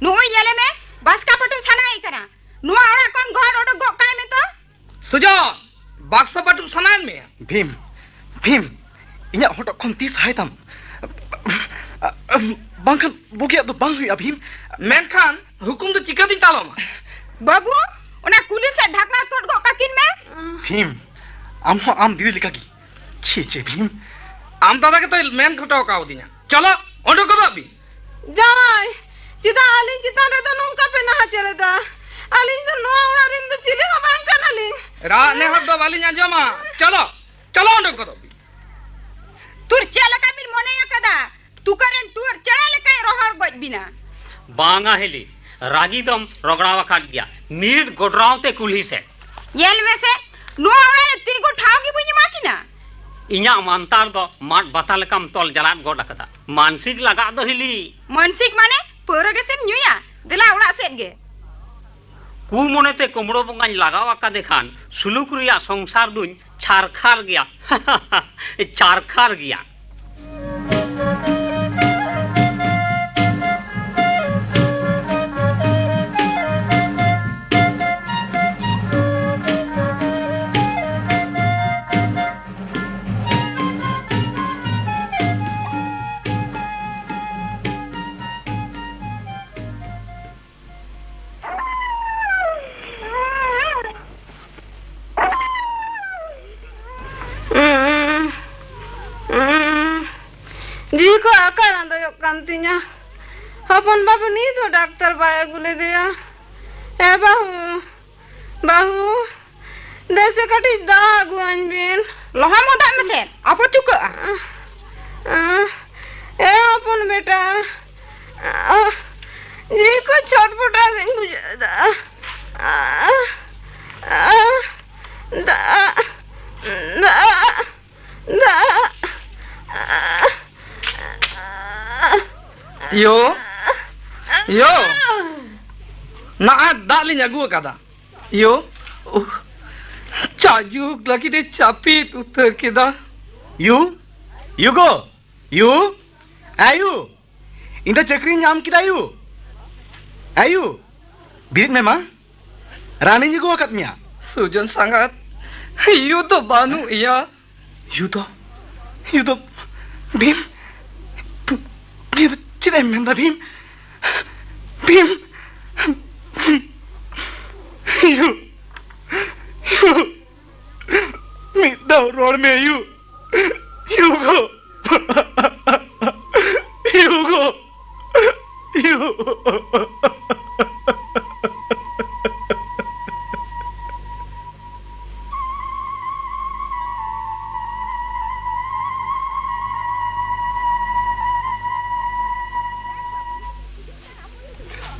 ᱱᱩᱜᱼᱩᱭ ᱧᱮᱞᱮ ᱢᱮ, ᱵᱟᱥᱠᱟ ᱯᱟᱹᱴᱩᱢ ᱥᱟᱱᱟᱭᱮ ᱠᱟᱱᱟ᱾ ᱱᱚᱣᱟ ᱚᱲᱟᱜ ᱠᱷᱚᱱ ᱜᱚᱦᱚᱲ ᱚᱰᱚᱠ ᱜᱚᱜ ᱠᱟᱭ ᱢᱮ ᱛᱚ᱾ ᱥᱩᱡᱚᱱ, ᱵᱟᱠᱥᱚ ᱯᱟᱹᱴᱩᱵ ᱥᱟᱱᱟᱭᱮᱫ ᱢᱮᱭᱟ? ᱵᱷᱤᱢ, ᱵᱷᱤᱢ, ᱤᱧᱟᱜ ᱦᱚᱴᱚᱜ ᱠᱷᱚᱱ ᱛᱤ ᱥᱟᱦᱟᱭ ᱛᱟᱢ, ᱵᱟᱝᱠᱷᱟᱱ ᱵᱩᱜᱤᱭᱟᱜ ᱫᱚ ᱵᱟᱝ ᱦᱩᱭᱩᱜᱼᱟ ᱵᱷᱤᱢ᱾ ᱢᱮᱱᱠᱷᱟᱱ ᱦᱩᱠᱩᱢ ᱫᱚ ᱪᱤᱠᱟᱹᱛᱤᱧ ᱛᱟᱞᱚᱢᱟ? ᱵᱟᱹᱵᱩ, ᱚᱱᱟ ᱠᱩᱞᱦᱤ ᱥᱮᱫ ᱰᱷᱟᱠᱱᱟ ᱛᱩᱫ ᱜᱚᱫ ᱠᱟᱹᱠᱤᱱ ᱢᱮ᱾ ᱵᱷᱤᱢ, ᱟᱢ ᱦᱚᱸ ᱟᱢ ᱫᱤᱫᱤ ᱞᱮᱠᱟᱜᱮ᱾ ᱪᱷᱤ, ᱪᱷᱤ, ᱵᱷᱤᱢ᱾ ᱟᱢ ᱫᱟᱫᱟ ᱜᱮᱛᱚᱭ ᱢᱮᱱ ᱦᱚᱴᱚ ᱠᱟᱣᱫᱤᱧᱟ᱾ ᱪᱚᱞᱚ, ᱚᱰᱚᱠ ᱜᱚᱫᱚᱜ ᱵᱤᱱ᱾ ᱡᱟᱶᱟᱭ, ᱪᱮᱫᱟᱜ ᱟᱹᱞᱤᱧ ᱪᱮᱛᱟᱱ ᱨᱮᱫᱚ ᱱᱚᱝᱠᱟ ᱯᱮ ᱱᱟᱦᱟᱪᱟᱨ ᱮᱫᱟ? ᱟᱹᱞᱤᱧ ᱫᱚ ᱱᱚᱣᱟ ᱚᱲᱟᱜ ᱨᱮᱱ ᱫᱚ ᱪᱤᱞᱤ ᱦᱚᱸ ᱵᱟᱝ ᱠᱟᱱᱟᱞᱤᱧ᱾ ᱨᱟᱜ ᱱᱮᱦᱚᱨ ᱫᱚ ᱵᱟᱹᱞᱤᱧ ᱟᱸᱡᱚᱢᱟ᱾ ᱪᱚᱞᱚ, ᱪᱚᱞᱚ, ᱚᱰᱚᱠ ᱜᱚᱫᱚᱜ ᱵᱤᱱ᱾ ᱛᱩᱨ ᱪᱮᱫ ᱞᱮᱠᱟ ᱵᱤᱱ ᱢᱚᱱᱮ ᱟᱠᱟᱫᱟ? ᱛᱩᱠᱟᱹ ᱨᱮᱱ ᱴᱩᱣᱟᱹᱨ ᱪᱮᱬᱮ ᱞᱮᱠᱟᱭ ᱨᱚᱦᱚᱲ ᱜᱚᱡ ᱵᱤᱱᱟ᱾ ᱵᱟᱝᱟ ᱦᱤᱞᱤ, ᱨᱟᱹᱜᱤ ᱫᱚᱢ ᱨᱚᱜᱲᱟᱣ ᱟᱠᱟᱫ ᱜᱮᱭᱟ᱾ ᱱᱤᱨ ᱜᱚᱰᱨᱟᱣ ᱛᱮ ᱠᱩᱞᱦᱤ ᱥᱮᱫ᱾ ᱧᱮᱞ ᱢᱮᱥᱮ, ᱱᱚᱣᱟ ᱚᱲᱟᱜ ᱨᱮ ᱛᱤᱸᱜᱩ ᱴᱷᱟᱶ ᱜᱮ ᱵᱟᱹᱧ ᱮᱢᱟ ᱠᱤᱱᱟ᱾ ᱤᱧᱟᱜ ᱢᱟᱱᱛᱟᱨ ᱫᱚ ᱢᱟᱫ ᱵᱟᱛᱟ ᱞᱮᱠᱟᱢ ᱛᱚᱞ ᱡᱟᱞᱟᱫ ᱜᱚᱫ ᱟᱠᱟᱫᱟ᱾ ᱢᱟᱱᱥᱤᱠ ᱞᱟᱜᱟᱜ ᱫᱚ ᱦᱤᱞᱤ᱾ ᱢᱟᱱᱥᱤᱠ ᱢᱟᱱᱮ? ᱯᱟᱹᱣᱨᱟᱹ ᱜᱮᱥᱮᱢ ᱧᱩᱭᱟ? ᱫᱮᱞᱟ ᱚᱲᱟᱜ ᱥᱮᱫ ᱜᱮ᱾ ᱠᱩ ᱢᱚᱱᱮᱛᱮ ᱠᱩᱢᱲᱳ ᱵᱚᱸᱜᱟᱧ ᱞᱟᱜᱟᱣ ᱟᱠᱟᱫᱮ ᱠᱷᱟᱱ, ᱥᱩᱞᱩᱠ ᱨᱮᱭᱟᱜ ᱥᱚᱝᱥᱟᱨ ᱫᱩᱧ ᱪᱷᱟᱨᱠᱷᱟᱨ ᱜᱮᱭᱟ᱾ ᱪᱟᱨᱠᱷᱟᱨ ᱜᱮᱭᱟ᱾ ᱡᱤᱣᱤ ᱠᱚ ᱟᱠᱟᱨ ᱟᱸᱫᱚᱭᱚᱜ ᱠᱟᱱ ᱛᱤᱧᱟ᱾ ᱦᱚᱯᱚᱱ ᱵᱟᱹᱵᱩ ᱱᱤᱛ ᱦᱚᱸ ᱰᱟᱠᱛᱟᱨ ᱵᱟᱭ ᱟᱹᱜᱩ ᱞᱮᱫᱮᱭᱟ᱾ ᱮ ᱵᱟᱹᱦᱩ, ᱵᱟᱹᱦᱩ, ᱫᱮᱥᱮ ᱠᱟᱹᱴᱤᱡ ᱫᱟᱜ ᱟᱹᱜᱩᱣᱟᱹᱧ ᱵᱤᱱ᱾ ᱞᱚᱦᱚᱢ ᱦᱚᱫᱟᱜ ᱢᱮᱥᱮ, ᱟᱵᱚ ᱪᱩᱠᱟᱹᱜᱼᱟ᱾ ᱮ ᱦᱚᱯᱚᱱ ᱵᱮᱴᱟ, ᱡᱤᱣᱤ ᱠᱚ ᱪᱷᱚᱴᱯᱚᱴᱟᱣ ᱜᱤᱧ ᱵᱩᱡᱷᱟᱹᱣ ᱮᱫᱟ᱾ ᱫᱟᱜ, ᱫᱟᱜ, ᱫᱟᱜ᱾ ᱭᱳ, ᱭᱳ, ᱱᱚᱜᱼᱚᱭ ᱫᱟᱜ ᱞᱤᱧ ᱟᱹᱜᱩ ᱟᱠᱟᱫᱟ᱾ ᱭᱳ, ᱩᱦ, ᱡᱟᱭᱡᱩᱜᱽ ᱞᱟᱹᱜᱤᱫ ᱮ ᱪᱟᱯᱤᱫ ᱩᱛᱟᱹᱨ ᱠᱮᱫᱟ᱾ ᱭᱩ, ᱭᱩ ᱜᱳ, ᱭᱩ, ᱟᱭᱩ, ᱤᱧ ᱫᱚ ᱪᱟᱹᱠᱨᱤᱧ ᱧᱟᱢ ᱠᱮᱫᱟ ᱭᱩ᱾ ᱟᱭᱩ, ᱵᱤᱨᱤᱫ ᱢᱮ ᱢᱟ, ᱨᱟᱱᱤᱧ ᱟᱹᱜᱩ ᱟᱠᱟᱫ ᱢᱮᱭᱟ᱾ ᱥᱩᱡᱚᱱ ᱥᱟᱸᱜᱟᱛ, ᱭᱩ ᱫᱚ ᱵᱟᱹᱱᱩᱜ ᱮᱭᱟ᱾ ᱭᱩ ᱫᱚ, ᱭᱩ ᱫᱚ, ᱵᱷᱤᱢ, ᱱᱤᱭᱟᱹ ᱫᱚ ᱪᱮᱫ ᱮᱢ ᱢᱮᱱᱫᱟ ᱵᱷᱤᱢ? ᱵᱷᱤᱢ, ᱭᱩ, ᱭᱩ, ᱢᱤᱫ ᱫᱷᱟᱣ ᱨᱚᱲ ᱢᱮ ᱭᱩ, ᱭᱩ ᱜᱳ, ᱭᱩ ᱜᱳ, ᱭᱩ᱾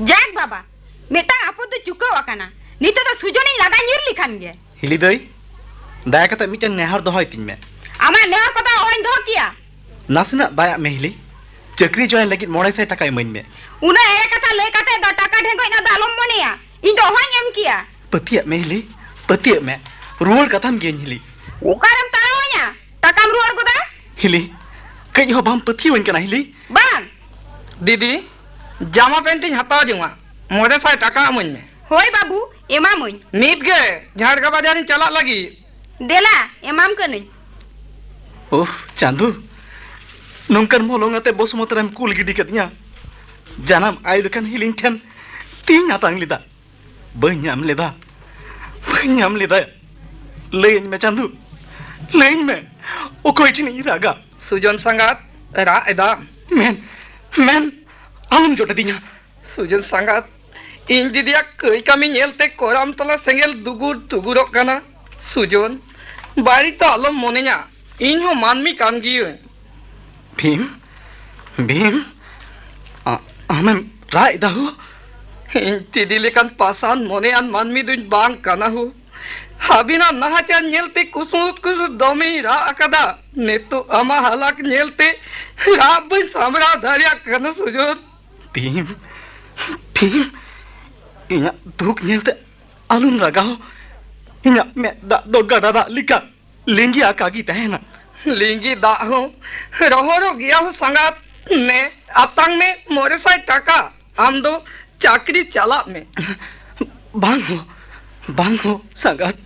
ᱡᱟᱠ ᱵᱟᱵᱟ, ᱢᱤᱫᱴᱟᱝ ᱟᱯᱚᱫ ᱫᱚ ᱪᱩᱠᱟᱹᱣ ᱟᱠᱟᱱᱟ᱾ ᱱᱤᱛᱚᱜ ᱫᱚ ᱥᱩᱡᱚᱱᱤᱧ ᱞᱟᱜᱟ ᱧᱤᱨ ᱞᱮᱠᱷᱟᱱ ᱜᱮ᱾ ᱦᱤᱞᱤ ᱫᱟᱹᱭ, ᱫᱟᱭᱟ ᱠᱟᱛᱮ ᱢᱤᱫᱴᱟᱝ ᱱᱮᱦᱚᱨ ᱫᱚᱦᱚᱭ ᱛᱤᱧ ᱢᱮ᱾ ᱟᱢᱟᱜ ᱱᱮᱦᱚᱨ ᱠᱚᱫᱚ ᱚᱦᱚᱧ ᱫᱚᱦᱚ ᱠᱮᱭᱟ᱾ ᱱᱟᱥᱮᱱᱟᱜ ᱫᱟᱭᱟᱜ ᱢᱮ ᱦᱤᱞᱤ, ᱪᱟᱹᱠᱨᱤ join ᱞᱟᱹᱜᱤᱫ ᱢᱚᱬᱮ ᱥᱟᱭ ᱴᱟᱠᱟ ᱤᱢᱟᱹᱧ ᱢᱮ᱾ ᱩᱱᱟᱹᱜ ᱮᱲᱮ ᱠᱟᱛᱷᱟ ᱞᱟᱹᱭ ᱠᱟᱛᱮ ᱫᱚ ᱴᱟᱠᱟ ᱰᱷᱮᱸᱜᱚᱡ ᱨᱮᱱᱟᱜ ᱫᱚ ᱟᱞᱚᱢ ᱢᱚᱱᱮᱭᱟ, ᱤᱧ ᱫᱚ ᱚᱦᱚᱧ ᱮᱢ ᱠᱮᱭᱟ᱾ ᱯᱟᱹᱛᱭᱟᱹᱜ ᱢᱮ ᱦᱤᱞᱤ, ᱯᱟᱹᱛᱭᱟᱹᱜ ᱢᱮ, ᱨᱩᱣᱟᱹᱲ ᱠᱟᱛᱷᱟᱢ ᱜᱮᱭᱟᱹᱧ ᱦᱤᱞᱤ᱾ ᱚᱠᱟᱨᱮᱢ ᱛᱟᱲᱟᱣᱟᱹᱧᱟ? ᱴᱟᱠᱟᱢ ᱨᱩᱣᱟᱹᱲ ᱜᱚᱫᱟ? ᱦᱤᱞᱤ, ᱠᱟᱹᱡ ᱦᱚᱸ ᱵᱟᱢ ᱯᱟᱹᱛᱭᱟᱹᱣᱟᱹᱧ ᱠᱟᱱᱟ ᱦᱤᱞᱤ? ᱵᱟᱝ᱾ ᱫᱤᱫᱤ, ᱡᱟᱢᱟ ᱯᱮᱱᱴ ᱤᱧ ᱦᱟᱛᱟᱣ ᱡᱚᱝᱟ, ᱢᱚᱬᱮ ᱥᱟᱭ ᱴᱟᱠᱟ ᱮᱢᱟᱹᱧ ᱢᱮ᱾ ᱦᱳᱭ ᱵᱟᱹᱵᱩ, ᱮᱢᱟᱢᱟᱹᱧ᱾ ᱱᱤᱛ ᱜᱮ ᱡᱷᱟᱲᱜᱟ ᱵᱟᱡᱟᱨᱤᱧ ᱪᱟᱞᱟᱜ ᱞᱟᱹᱜᱤᱫ᱾ ᱫᱮᱞᱟ, ᱮᱢᱟᱢ ᱠᱟᱹᱱᱟᱹᱧ᱾ ᱳᱦ, ᱪᱟᱸᱫᱩ, ᱱᱚᱝᱠᱟᱱ ᱢᱚᱞᱚᱝ ᱟᱛᱮ ᱵᱚᱥᱢᱚᱛ ᱨᱮᱢ ᱠᱩᱞ ᱜᱤᱰᱤ ᱠᱟᱫᱤᱧᱟ᱾ ᱡᱟᱱᱟᱢ ᱟᱭᱳ ᱞᱮᱠᱟᱱ ᱦᱤᱞᱤᱧ ᱴᱷᱮᱱ ᱛᱤᱧ ᱟᱛᱟᱝ ᱞᱮᱫᱟ᱾ ᱵᱟᱹᱧ ᱧᱟᱢ ᱞᱮᱫᱟ, ᱵᱟᱹᱧ ᱧᱟᱢ ᱞᱮᱫᱟ᱾ ᱞᱟᱹᱭᱟᱹᱧ ᱢᱮ ᱪᱟᱸᱫᱩ, ᱞᱟᱹᱭᱟᱹᱧ ᱢᱮ, ᱚᱠᱚᱭ ᱴᱷᱮᱱᱤᱧ ᱨᱟᱜᱟ? ᱥᱩᱡᱚᱱ ᱥᱟᱸᱜᱟᱛ, ᱨᱟᱜ ᱮᱫᱟᱢ? ᱢᱮᱱ, ᱢᱮᱱ, ᱟᱞᱚᱢ ᱡᱚᱴᱮᱫᱤᱧᱟ᱾ ᱥᱩᱡᱚᱱ ᱥᱟᱸᱜᱟᱛ, ᱤᱧ ᱫᱤᱫᱤᱭᱟᱜ ᱠᱟᱹᱭ ᱠᱟᱹᱢᱤ ᱧᱮᱞᱛᱮ ᱠᱚᱨᱟᱢ ᱛᱚᱞᱟ ᱥᱮᱸᱜᱮᱞ ᱫᱩᱜᱩᱨ ᱫᱩᱜᱩᱨᱚᱜ ᱠᱟᱱᱟ᱾ ᱥᱩᱡᱚᱱ, ᱵᱟᱹᱲᱤᱡ ᱫᱚ ᱟᱞᱚᱢ ᱢᱚᱱᱮᱧᱟ, ᱤᱧ ᱦᱚᱸ ᱢᱟᱹᱱᱢᱤ ᱠᱟᱱ ᱜᱤᱭᱟᱹᱧ᱾ ᱵᱷᱤᱢ, ᱵᱷᱤᱢ, ᱟ-, ᱟᱢᱮᱢ ᱨᱟᱜ ᱮᱫᱟ ᱦᱳ? ᱤᱧ ᱫᱤᱫᱤ ᱞᱮᱠᱟᱱ ᱯᱟᱥᱟᱱ ᱢᱚᱱᱮᱭᱟᱱ ᱢᱟᱹᱱᱢᱤ ᱫᱩᱧ ᱵᱟᱝ ᱠᱟᱱᱟ ᱦᱳ᱾ ᱟᱹᱵᱤᱱᱟᱜ ᱱᱟᱦᱟᱪᱟᱨ ᱧᱮᱞᱛᱮ ᱠᱩᱥᱩᱨ ᱠᱩᱥᱩᱨ ᱫᱚᱢᱮᱧ ᱨᱟᱜ ᱟᱠᱟᱫᱟ᱾ ᱱᱤᱛᱚᱜ ᱟᱢᱟᱜ ᱦᱟᱞᱟᱛ ᱧᱮᱞᱛᱮ ᱨᱟᱜ ᱵᱟᱹᱧ ᱥᱟᱢᱵᱲᱟᱣ ᱫᱟᱲᱮᱭᱟᱜ ᱠᱟᱱᱟ ᱥᱩᱡᱚᱱ᱾ ᱵᱷᱤᱢ, ᱵᱷᱤᱢ, ᱤᱧᱟᱹᱜ ᱫᱩᱠ ᱧᱮᱞᱛᱮ ᱟᱞᱚᱢ ᱨᱟᱜᱟ ᱦᱳ᱾ ᱤᱧᱟᱹᱜ ᱢᱮᱫ ᱫᱟᱜ ᱫᱚ ᱜᱟᱰᱟ ᱫᱟᱜ ᱞᱮᱠᱟ ᱞᱤᱸᱜᱤ ᱟᱠᱟ ᱜᱮ ᱛᱟᱦᱮᱱᱟ᱾ ᱞᱤᱸᱜᱤ ᱫᱟᱜ ᱦᱚᱸ ᱨᱚᱦᱚᱲᱚᱜ ᱜᱮᱭᱟ ᱦᱳ ᱥᱟᱸᱜᱟᱛ᱾ ᱱᱮ, ᱟᱛᱟᱝ ᱢᱮ ᱢᱚᱬᱮ ᱥᱟᱭ ᱴᱟᱠᱟ᱾ ᱟᱢ ᱫᱚ ᱪᱟᱹᱠᱨᱤ ᱪᱟᱞᱟᱜ ᱢᱮ᱾ ᱵᱟᱝ ᱦᱳ, ᱵᱟᱝ ᱦᱳ ᱥᱟᱸᱜᱟᱛ,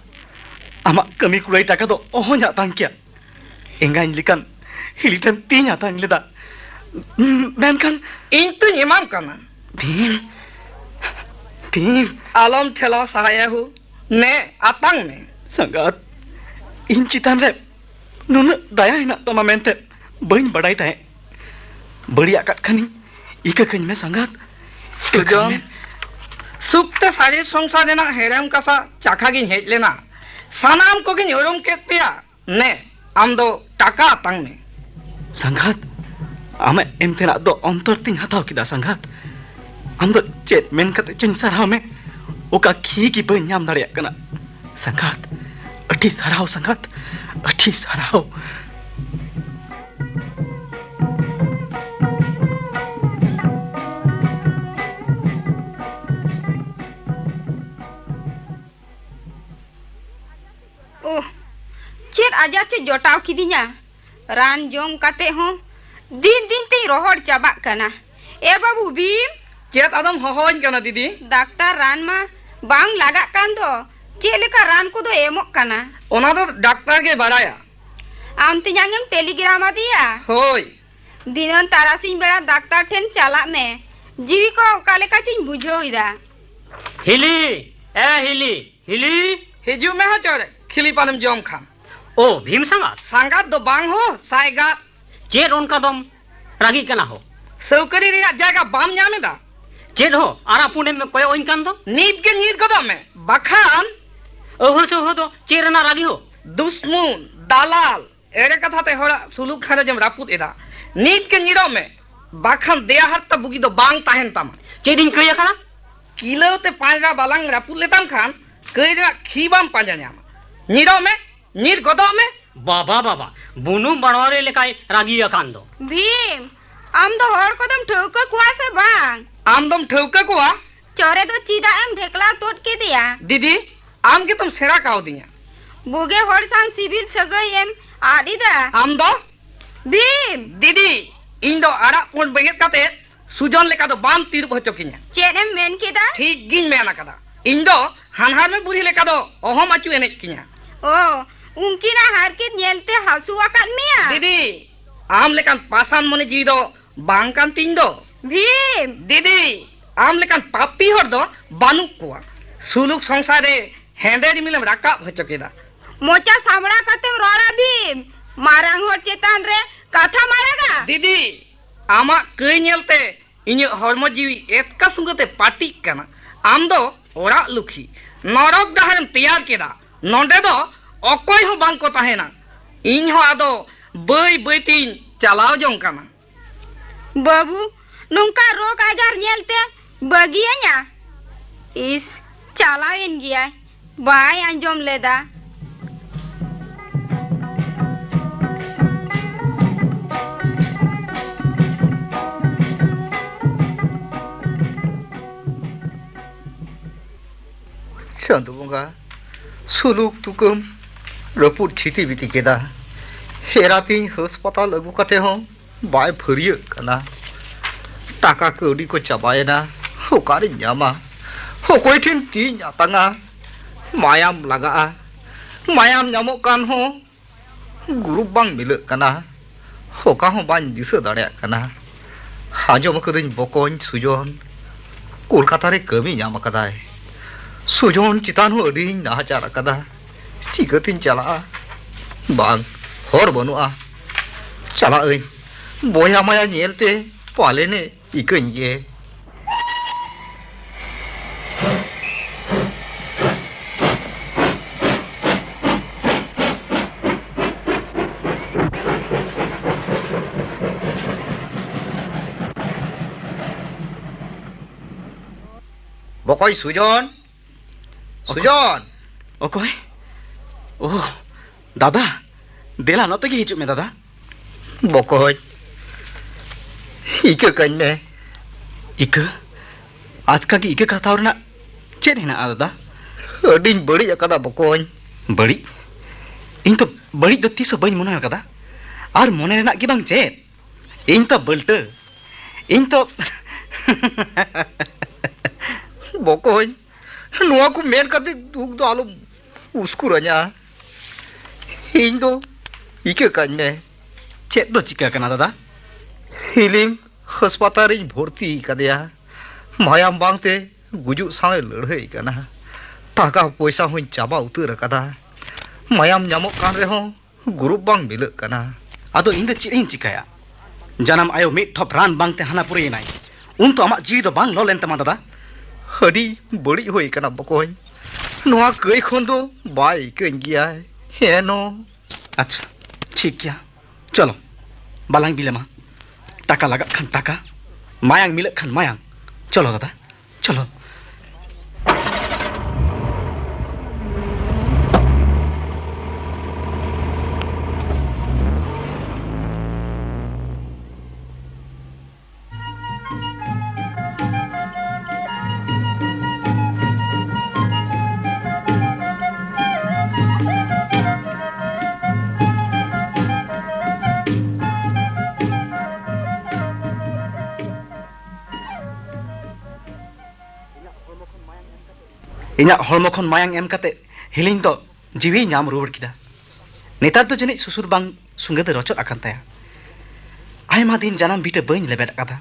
ᱟᱢᱟᱜ ᱠᱟᱹᱢᱤ ᱠᱩᱲᱟᱹᱭ ᱴᱟᱠᱟ ᱫᱚ ᱚᱦᱚᱧ ᱟᱛᱟᱝ ᱠᱮᱭᱟ᱾ ᱮᱸᱜᱟᱧ ᱞᱮᱠᱟᱱ ᱦᱤᱞᱤ ᱴᱷᱮᱱ ᱛᱤᱧ ᱟᱛᱟᱝ ᱞᱮᱫᱟ, ᱢᱮᱱᱠᱷᱟᱱ ᱤᱧ ᱛᱚᱧ ᱮᱢᱟᱢ ᱠᱟᱱᱟ᱾ ᱵᱷᱤᱢ, ᱵᱷᱤᱢ᱾ ᱟᱞᱚᱢ ᱴᱷᱮᱞᱟᱣ ᱥᱟᱦᱟᱭᱟ ᱦᱳ᱾ ᱱᱮ, ᱟᱛᱟᱝ ᱢᱮ᱾ ᱥᱟᱸᱜᱟᱛ, ᱤᱧ ᱪᱮᱛᱟᱱ ᱨᱮ ᱱᱩᱱᱟᱹᱜ ᱫᱟᱭᱟ ᱦᱮᱱᱟᱜ ᱛᱟᱢᱟ ᱢᱮᱱᱛᱮ ᱵᱟᱹᱧ ᱵᱟᱰᱟᱭ ᱛᱟᱦᱮᱸᱫ᱾ ᱵᱟᱹᱲᱤᱡ ᱟᱠᱟᱫ ᱠᱷᱟᱱᱤᱧ ᱤᱠᱟᱹ ᱠᱟᱹᱧ ᱢᱮ ᱥᱟᱸᱜᱟᱛ, ᱤᱠᱟᱹ ᱠᱟᱹᱧ ᱥᱩᱡᱚᱱ, ᱢᱮ᱾ ᱥᱩᱠᱛᱮ ᱥᱟᱹᱨᱤ ᱥᱚᱝᱥᱟᱨ ᱨᱮᱱᱟᱜ ᱦᱮᱲᱮᱢ ᱠᱟᱥᱟ ᱪᱟᱠᱷᱟ ᱜᱤᱧ ᱦᱮᱡ ᱞᱮᱱᱟ᱾ ᱥᱟᱱᱟᱢ ᱠᱚᱜᱤᱧ ᱩᱨᱩᱢ ᱠᱮᱫ ᱯᱮᱭᱟ᱾ ᱱᱮ, ᱟᱢ ᱫᱚ ᱴᱟᱠᱟ ᱟᱛᱟᱝ ᱢᱮ᱾ ᱥᱟᱸᱜᱟᱛ, ᱟᱢᱟᱜ ᱮᱢ ᱛᱮᱱᱟᱜ ᱫᱚ ᱚᱱᱛᱚᱨ ᱛᱤᱧ ᱦᱟᱛᱟᱣ ᱠᱮᱫᱟ ᱥᱟᱸᱜᱟᱛ᱾ ᱟᱢ ᱫᱚ ᱪᱮᱫ ᱢᱮᱱ ᱠᱟᱛᱮ ᱪᱚᱧ ᱥᱟᱨᱦᱟᱣ ᱢᱮ, ᱚᱠᱟ ᱠᱷᱤ ᱜᱮ ᱵᱟᱹᱧ ᱧᱟᱢ ᱫᱟᱲᱮᱭᱟᱜ ᱠᱟᱱᱟ᱾ ᱥᱟᱸᱜᱟᱛ, ᱟᱹᱰᱤ ᱥᱟᱨᱦᱟᱣ ᱥᱟᱸᱜᱟᱛ, ᱟᱹᱰᱤ ᱥᱟᱨᱦᱟᱣ᱾ ᱳᱦ, ᱪᱮᱫ ᱟᱡᱟᱨ ᱪᱚ ᱡᱚᱴᱟᱣ ᱠᱤᱫᱤᱧᱟ᱾ ᱨᱟᱱ ᱡᱚᱢ ᱠᱟᱛᱮ ᱦᱚᱸ ᱫᱤᱱ ᱫᱤᱱ ᱛᱤᱧ ᱨᱚᱦᱚᱲ ᱪᱟᱵᱟᱜ ᱠᱟᱱᱟ᱾ ᱮ ᱵᱟᱹᱵᱩ ᱵᱷᱤᱢ! ᱪᱮᱫ ᱟᱫᱚᱢ ᱦᱚᱦᱚᱣᱟᱹᱧ ᱠᱟᱱᱟ ᱫᱤᱫᱤ? ᱰᱟᱠᱛᱟᱨ, ᱨᱟᱱ ᱢᱟ ᱵᱟᱝ ᱞᱟᱜᱟᱜ ᱠᱟᱱ ᱫᱚ, ᱪᱮᱫ ᱞᱮᱠᱟ ᱨᱟᱱ ᱠᱚᱫᱚ ᱮᱢᱚᱜ ᱠᱟᱱᱟ? ᱚᱱᱟ ᱫᱚ ᱰᱟᱠᱛᱟᱨ ᱜᱮ ᱵᱟᱲᱟᱭᱟ᱾ ᱟᱢ ᱛᱮᱧᱟᱝ ᱮᱢ ᱴᱮᱞᱤᱜᱨᱟᱢ ᱟᱫᱮᱭᱟ? ᱦᱳᱭ᱾ ᱫᱷᱤᱱᱟᱹᱱ ᱛᱟᱨᱟᱥᱤᱧ ᱵᱮᱲᱟ ᱰᱟᱠᱛᱟᱨ ᱴᱷᱮᱱ ᱪᱟᱞᱟᱜ ᱢᱮ᱾ ᱡᱤᱣᱤ ᱠᱚ ᱚᱠᱟ ᱞᱮᱠᱟ ᱪᱚᱧ ᱵᱩᱡᱷᱟᱹᱣ ᱮᱫᱟ᱾ ᱦᱤᱞᱤ! ᱮ ᱦᱤᱞᱤ! ᱦᱤᱞᱤ! ᱦᱤᱡᱩᱜ ᱢᱮ ᱦᱚᱪᱚ ᱨᱮ, ᱠᱷᱤᱞᱤ ᱯᱟᱱᱮᱢ ᱡᱚᱢ ᱠᱷᱟᱱ᱾ ᱳ, ᱵᱷᱤᱢ ᱥᱟᱸᱜᱟᱛ? ᱥᱟᱸᱜᱟᱛ ᱫᱚ ᱵᱟᱝ ᱦᱳ, ᱥᱟᱭᱜᱟᱛ᱾ ᱪᱮᱫ ᱚᱱᱠᱟ ᱫᱚᱢ ᱨᱟᱹᱜᱤᱜ ᱠᱟᱱᱟ ᱦᱳ? ᱥᱟᱹᱣᱠᱟᱹᱨᱤ ᱨᱮᱭᱟᱜ ᱡᱟᱭᱜᱟ ᱵᱟᱢ ᱧᱟᱢ ᱮᱫᱟ? ᱪᱮᱫ ᱦᱳ, ᱟᱨᱟᱜ ᱯᱩᱸᱰ ᱮᱢ ᱠᱚᱭᱚᱜ ᱟᱹᱧ ᱠᱟᱱ ᱫᱚ? ᱱᱤᱛ ᱜᱮ ᱧᱤᱨ ᱜᱚᱫᱚᱜ ᱢᱮ, ᱵᱟᱠᱷᱟᱱ᱾ ᱟᱹᱣᱦᱟᱹ ᱥᱟᱹᱣᱦᱟᱹ ᱫᱚ ᱪᱮᱫ ᱨᱮᱱᱟᱜ ᱨᱟᱹᱜᱤ ᱦᱳ? ᱫᱩᱥᱢᱩᱱ, ᱫᱟᱞᱟᱞ, ᱮᱲᱮ ᱠᱟᱛᱷᱟ ᱛᱮ ᱦᱚᱲᱟᱜ ᱥᱩᱞᱩᱠ ᱜᱷᱟᱨᱚᱸᱡᱽ ᱮᱢ ᱨᱟᱹᱯᱩᱫ ᱮᱫᱟ᱾ ᱱᱤᱛ ᱜᱮ ᱧᱤᱨᱚᱜ ᱢᱮ, ᱵᱟᱠᱷᱟᱱ ᱫᱮᱭᱟ ᱦᱟᱨᱛᱟ ᱵᱩᱜᱤ ᱫᱚ ᱵᱟᱝ ᱛᱟᱦᱮᱱ ᱛᱟᱢᱟ᱾ ᱪᱮᱫ ᱤᱧ ᱠᱟᱹᱭ ᱟᱠᱟᱱᱟ? ᱠᱤᱞᱟᱹᱣ ᱛᱮ ᱯᱟᱸᱡᱽᱨᱟ ᱵᱟᱞᱟᱝ ᱨᱟᱹᱯᱩᱫ ᱞᱮᱛᱟᱢ ᱠᱷᱟᱱ ᱠᱟᱹᱭ ᱨᱮᱱᱟᱜ ᱠᱷᱤ ᱵᱟᱢ ᱯᱟᱸᱡᱟ ᱧᱟᱢᱟ᱾ ᱧᱤᱨᱚᱜ ᱢᱮ, ᱧᱤᱨ ᱜᱚᱫᱚᱜ ᱢᱮ᱾ ᱵᱟᱵᱟ, ᱵᱟᱵᱟ, ᱵᱩᱱᱩᱢ ᱵᱟᱲᱣᱟᱨᱤ ᱞᱮᱠᱟᱭ ᱨᱟᱹᱜᱤ ᱟᱠᱟᱱ ᱫᱚ᱾ ᱵᱷᱤᱢ, ᱟᱢ ᱫᱚ ᱦᱚᱲ ᱠᱚᱫᱚᱢ ᱴᱷᱟᱹᱣᱠᱟᱹ ᱠᱚᱣᱟ ᱥᱮ ᱵᱟᱝ? ᱟᱢ ᱫᱚᱢ ᱴᱷᱟᱹᱣᱠᱟᱹ ᱠᱚᱣᱟ? ᱪᱚᱨᱮ ᱫᱚ ᱪᱮᱫᱟᱜ ᱮᱢ ᱰᱷᱮᱠᱞᱟᱣ ᱛᱩᱫ ᱠᱮᱫᱮᱭᱟ? ᱫᱤᱫᱤ, ᱟᱢ ᱜᱮᱛᱚᱢ ᱥᱮᱬᱟ ᱠᱟᱣᱫᱤᱧᱟ᱾ ᱵᱩᱜᱮ ᱦᱚᱲ ᱥᱟᱶ ᱥᱤᱵᱤᱞ ᱥᱟᱹᱜᱟᱹᱭ ᱮᱢ ᱟᱫ ᱮᱫᱟ᱾ ᱟᱢ ᱫᱚ? ᱵᱷᱤᱢ! ᱫᱤᱫᱤ, ᱤᱧ ᱫᱚ ᱟᱨᱟᱜ ᱯᱩᱸᱰ ᱵᱮᱸᱜᱮᱫ ᱠᱟᱛᱮ ᱥᱩᱡᱚᱱ ᱞᱮᱠᱟ ᱫᱚ ᱵᱟᱢ ᱛᱤᱨᱩᱵ ᱦᱚᱪᱚ ᱠᱤᱧᱟ᱾ ᱪᱮᱫ ᱮᱢ ᱢᱮᱱ ᱠᱮᱫᱟ? ᱴᱷᱤᱠ ᱜᱤᱧ ᱢᱮᱱ ᱟᱠᱟᱫᱟ᱾ ᱤᱧ ᱫᱚ ᱦᱟᱱᱦᱟᱨᱢᱮ ᱵᱩᱲᱦᱤ ᱞᱮᱠᱟ ᱫᱚ ᱚᱦᱚᱢ ᱟᱹᱪᱩ ᱮᱱᱮᱡ ᱠᱤᱧᱟ᱾ ᱚ, ᱩᱱᱠᱤᱱᱟᱜ ᱦᱟᱨᱠᱮᱛ ᱧᱮᱞᱛᱮ ᱦᱟᱹᱥᱩ ᱟᱠᱟᱫ ᱢᱮᱭᱟ? ᱫᱤᱫᱤ, ᱟᱢ ᱞᱮᱠᱟᱱ ᱯᱟᱥᱟᱱ ᱢᱚᱱᱮ ᱡᱤᱣᱤ ᱫᱚ ᱵᱟᱝ ᱠᱟᱱ ᱛᱤᱧ ᱫᱚ᱾ ᱵᱷᱤᱢ! ᱫᱤᱫᱤ, ᱟᱢ ᱞᱮᱠᱟᱱ ᱯᱟᱯᱤ ᱦᱚᱲ ᱫᱚ ᱵᱟᱹᱱᱩᱜ ᱠᱚᱣᱟ᱾ ᱥᱩᱞᱩᱠ ᱥᱚᱝᱥᱟᱨ ᱨᱮ ᱦᱮᱸᱫᱮ ᱨᱤᱢᱤᱞᱮᱢ ᱨᱟᱠᱟᱵ ᱦᱚᱪᱚ ᱠᱮᱫᱟ᱾ ᱢᱚᱪᱟ ᱥᱟᱢᱲᱟᱣ ᱠᱟᱛᱮᱢ ᱨᱚᱲᱟ ᱵᱷᱤᱢ, ᱢᱟᱨᱟᱝ ᱦᱚᱲ ᱪᱮᱛᱟᱱ ᱨᱮ ᱠᱟᱛᱷᱟᱢ ᱟᱲᱟᱜᱟ? ᱫᱤᱫᱤ, ᱟᱢᱟᱜ ᱠᱟᱹᱭ ᱧᱮᱞᱛᱮ ᱤᱧᱟᱹᱜ ᱦᱚᱲᱢᱚ ᱡᱤᱣᱤ ᱮᱛᱠᱟ ᱥᱩᱸᱜᱟᱹ ᱛᱮ ᱯᱟᱹᱴᱤᱜ ᱠᱟᱱᱟ᱾ ᱟᱢ ᱫᱚ ᱚᱲᱟᱜ ᱞᱩᱠᱷᱤ, ᱱᱚᱨᱚᱠ ᱰᱟᱦᱟᱨᱮᱢ ᱛᱮᱭᱟᱨ ᱠᱮᱫᱟ᱾ ᱱᱚᱸᱰᱮ ᱫᱚ ᱚᱠᱚᱭ ᱦᱚᱸ ᱵᱟᱝ ᱠᱚ ᱛᱟᱦᱮᱱᱟ᱾ ᱤᱧ ᱦᱚᱸ ᱟᱫᱚ ᱵᱟᱹᱭ ᱵᱟᱹᱭ ᱛᱤᱧ ᱪᱟᱞᱟᱣ ᱡᱚᱝ ᱠᱟᱱᱟ᱾ ᱵᱟᱹᱵᱩ, ᱱᱚᱝᱠᱟ ᱨᱳᱜᱽ ᱟᱡᱟᱨ ᱧᱮᱞᱛᱮ ᱵᱟᱹᱜᱤᱭᱟᱹᱧᱟ? ᱤᱥ, ᱪᱟᱞᱟᱣᱮᱱ ᱜᱮᱭᱟᱭ, ᱵᱟᱭ ᱟᱸᱡᱚᱢ ᱞᱮᱫᱟ᱾ ᱪᱟᱸᱫᱚ ᱵᱚᱸᱜᱟ, ᱥᱩᱞᱩᱠ ᱛᱩᱠᱟᱹᱢ ᱨᱟᱹᱯᱩᱫ ᱪᱷᱤᱛᱤ ᱵᱤᱛᱤ ᱠᱮᱫᱟ᱾ ᱮᱨᱟᱛᱤᱧ ᱦᱟᱥᱯᱟᱛᱟᱞ ᱟᱹᱜᱩ ᱠᱟᱛᱮ ᱦᱚᱸ ᱵᱟᱭ ᱯᱷᱟᱹᱨᱭᱟᱹᱜ ᱠᱟᱱᱟ᱾ ᱴᱟᱠᱟ ᱠᱟᱹᱣᱰᱤ ᱠᱚ ᱪᱟᱵᱟᱭᱮᱱᱟ, ᱚᱠᱟᱨᱤᱧ ᱧᱟᱢᱟ? ᱚᱠᱚᱭ ᱴᱷᱮᱱ ᱛᱤᱧ ᱟᱛᱟᱝᱟ? ᱢᱟᱭᱟᱢ ᱞᱟᱜᱟᱜᱼᱟ, ᱢᱟᱭᱟᱢ ᱧᱟᱢᱚᱜ ᱠᱟᱱ ᱦᱚᱸ ᱜᱩᱨᱩᱯ ᱵᱟᱝ ᱢᱤᱞᱟᱹᱜ ᱠᱟᱱᱟ, ᱚᱠᱟ ᱦᱚᱸ ᱵᱟᱹᱧ ᱫᱤᱥᱟᱹ ᱫᱟᱲᱮᱭᱟᱜ ᱠᱟᱱᱟ᱾ ᱟᱸᱡᱚᱢ ᱟᱠᱟᱫᱟᱹᱧ ᱵᱚᱠᱚᱧ ᱥᱩᱡᱚᱱ ᱠᱳᱞᱠᱟᱛᱟ ᱨᱮ ᱠᱟᱹᱢᱤ ᱧᱟᱢ ᱟᱠᱟᱫᱟᱭ᱾ ᱥᱩᱡᱚᱱ ᱪᱮᱛᱟᱱ ᱦᱚᱸ ᱟᱹᱰᱤᱧ ᱱᱟᱦᱟᱪᱟᱨ ᱟᱠᱟᱫᱟ᱾ ᱪᱤᱠᱟᱹᱛᱤᱧ ᱪᱟᱞᱟᱜᱼᱟ? ᱵᱟᱝ, ᱦᱚᱨ ᱵᱟᱹᱱᱩᱜᱼᱟ᱾ ᱪᱟᱞᱟᱜ ᱟᱹᱧ᱾ ᱵᱚᱭᱦᱟ ᱢᱟᱭᱟ ᱧᱮᱞᱛᱮ ᱯᱟᱞᱮᱱᱮ ᱤᱠᱟᱹᱧ ᱜᱮ᱾ ᱵᱚᱠᱚᱭ ᱥᱩᱡᱚᱱ, ᱚᱠᱚᱭ? ᱥᱩᱡᱚᱱ! ᱚᱠᱚᱭ? ᱳ, ᱫᱟᱫᱟ, ᱫᱮᱞᱟ ᱱᱚᱛᱮ ᱜᱮ ᱦᱤᱡᱩᱜ ᱢᱮ ᱫᱟᱫᱟ᱾ ᱵᱚᱠᱚᱧ, ᱤᱠᱟᱹ ᱠᱟᱹᱧ ᱢᱮ᱾ ᱤᱠᱟᱹ? ᱟᱪᱠᱟ ᱜᱮ ᱤᱠᱟᱹ ᱠᱟᱛᱷᱟᱣ ᱨᱮᱱᱟᱜ ᱪᱮᱫ ᱦᱮᱱᱟᱜᱼᱟ ᱫᱟᱫᱟ? ᱟᱹᱰᱤᱧ ᱵᱟᱹᱲᱤᱡ ᱟᱠᱟᱫᱟ ᱵᱚᱠᱚᱧ᱾ ᱵᱟᱹᱲᱤᱡ? ᱤᱧ ᱛᱚ ᱵᱟᱹᱲᱤᱡ ᱫᱚ ᱛᱤᱥ ᱦᱚᱸ ᱵᱟᱹᱧ ᱢᱚᱱᱮ ᱟᱠᱟᱫᱟ᱾ ᱟᱨ ᱢᱚᱱᱮ ᱨᱮᱱᱟᱜ ᱜᱮ ᱵᱟᱝ ᱪᱮᱫ? ᱤᱧ ᱛᱚ ᱵᱟᱹᱞᱴᱟᱹ᱾ ᱤᱧ ᱛᱚ ᱵᱚᱠᱚᱧ, ᱱᱚᱣᱟ ᱠᱚ ᱢᱮᱱ ᱠᱟᱛᱮ ᱫᱩᱠ ᱫᱚ ᱟᱞᱚᱢ ᱩᱥᱠᱩᱨᱟᱹᱧᱟ᱾ ᱤᱧ ᱫᱚ ᱤᱠᱟᱹ ᱠᱟᱹᱧ ᱢᱮ᱾ ᱪᱮᱫ ᱫᱚ ᱪᱤᱠᱟᱹ ᱠᱟᱱᱟ ᱫᱟᱫᱟ? ᱦᱤᱞᱤᱢ ᱦᱟᱥᱯᱟᱛᱟᱞ ᱨᱤᱧ ᱵᱷᱚᱨᱛᱤ ᱠᱟᱫᱮᱭᱟ᱾ ᱢᱟᱭᱟᱢ ᱵᱟᱝᱛᱮ ᱜᱩᱡᱩᱜ ᱥᱟᱶᱮ ᱞᱟᱹᱲᱦᱟᱹᱭ ᱠᱟᱱᱟ᱾ ᱴᱟᱠᱟ ᱯᱚᱭᱥᱟ ᱦᱚᱸᱧ ᱪᱟᱵᱟ ᱩᱛᱟᱹᱨ ᱟᱠᱟᱫᱟ᱾ ᱢᱟᱭᱟᱢ ᱧᱟᱢᱚᱜ ᱠᱟᱱ ᱨᱮᱦᱚᱸ ᱜᱩᱨᱩᱯ ᱵᱟᱝ ᱢᱤᱞᱟᱹᱜ ᱠᱟᱱᱟ᱾ ᱟᱫᱚ ᱤᱧ ᱫᱚ ᱪᱮᱫ ᱤᱧ ᱪᱤᱠᱟᱹᱭᱟ? ᱡᱟᱱᱟᱢ ᱟᱭᱳ ᱢᱤᱫ ᱴᱷᱚᱯ ᱨᱟᱱ ᱵᱟᱝ ᱛᱮ ᱦᱟᱱᱟ ᱯᱩᱨᱤᱭᱮᱱᱟᱭ᱾ ᱩᱱ ᱛᱚ ᱟᱢᱟᱜ ᱡᱤᱣᱤ ᱫᱚ ᱵᱟᱝ ᱞᱚ ᱞᱮᱱ ᱛᱟᱢᱟ ᱫᱟᱫᱟ᱾ ᱟᱹᱰᱤ ᱵᱟᱹᱲᱤᱡ ᱦᱩᱭ ᱠᱟᱱᱟ ᱵᱚᱠᱚᱧ᱾ ᱱᱚᱣᱟ ᱠᱟᱹᱭ ᱠᱷᱚᱱ ᱫᱚ ᱵᱟᱭ ᱤᱠᱟᱹᱧ ᱜᱮᱭᱟᱭ᱾ ᱦᱮᱸ ᱱᱚ᱾ ᱟᱪᱪᱷᱟ, ᱴᱷᱤᱠ ᱜᱮᱭᱟ᱾ ᱪᱚᱞᱚ, ᱵᱟᱞᱟᱝ ᱵᱤᱞᱚᱢᱟ᱾ ᱴᱟᱠᱟ ᱞᱟᱜᱟᱜ ᱠᱷᱟᱱ ᱴᱟᱠᱟ, ᱢᱟᱭᱟᱝ ᱢᱤᱞᱟᱹᱜ ᱠᱷᱟᱱ ᱢᱟᱭᱟᱝ᱾ ᱪᱚᱞᱚ ᱫᱟᱫᱟ, ᱪᱚᱞᱚ᱾ ᱤᱧᱟᱹᱜ ᱦᱚᱲᱢᱚ ᱠᱷᱚᱱ ᱢᱟᱭᱟᱝ ᱮᱢ ᱠᱟᱛᱮ ᱦᱤᱞᱤᱧ ᱫᱚ ᱡᱤᱣᱤᱭ ᱧᱟᱢ ᱨᱩᱣᱟᱹᱲ ᱠᱮᱫᱟ᱾ ᱱᱮᱛᱟᱨ ᱫᱚ ᱡᱟᱹᱱᱤᱡ ᱥᱩᱥᱩᱨ ᱵᱟᱝ ᱥᱩᱸᱜᱟᱹ ᱫᱚ ᱨᱚᱪᱚᱫ ᱟᱠᱟᱱ ᱛᱟᱭᱟ᱾ ᱟᱭᱢᱟ ᱫᱤᱱ ᱡᱟᱱᱟᱢ ᱵᱷᱤᱴᱟᱹ ᱵᱟᱹᱧ ᱞᱮᱵᱮᱫ ᱟᱠᱟᱫᱟ᱾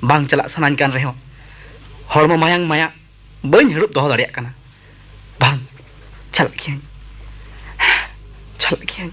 ᱵᱟᱝ ᱪᱟᱞᱟᱜ ᱥᱟᱱᱟᱧ ᱠᱟᱱ ᱨᱮᱦᱚᱸ ᱦᱚᱲᱢᱚ ᱢᱟᱭᱟᱝ ᱢᱟᱭᱟ ᱵᱟᱹᱧ ᱦᱟᱹᱲᱩᱵ ᱫᱚᱦᱚ ᱫᱟᱲᱮᱭᱟᱜ ᱠᱟᱱᱟ᱾ ᱵᱟᱝ, ᱪᱟᱞᱟᱜ ᱜᱤᱭᱟᱹᱧ, ᱪᱟᱞᱟᱜ ᱜᱤᱭᱟᱹᱧ᱾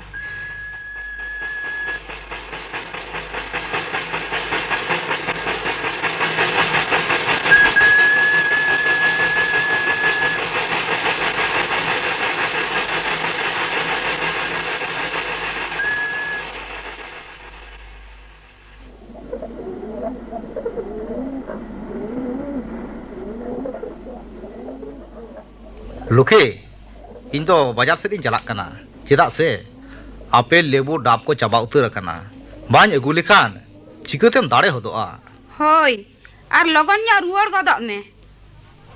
ᱞᱩᱠᱷᱤ, ᱤᱧ ᱫᱚ ᱵᱟᱡᱟᱨ ᱥᱮᱫ ᱤᱧ ᱪᱟᱞᱟᱜ ᱠᱟᱱᱟ᱾ ᱪᱮᱫᱟᱜ ᱥᱮ ᱟᱯᱮᱞ, ᱞᱮᱵᱩ, ᱰᱟᱵ ᱠᱚ ᱪᱟᱵᱟ ᱩᱛᱟᱹᱨ ᱟᱠᱟᱱᱟ᱾ ᱵᱟᱹᱧ ᱟᱹᱜᱩ ᱞᱮᱠᱷᱟᱱ ᱪᱤᱠᱟᱹᱛᱮᱢ ᱫᱟᱲᱮ ᱦᱚᱫᱚᱜᱼᱟ? ᱦᱳᱭ, ᱟᱨ ᱞᱚᱜᱚᱱ ᱧᱚᱜ ᱨᱩᱣᱟᱹᱲ ᱜᱚᱫᱚᱜ ᱢᱮ᱾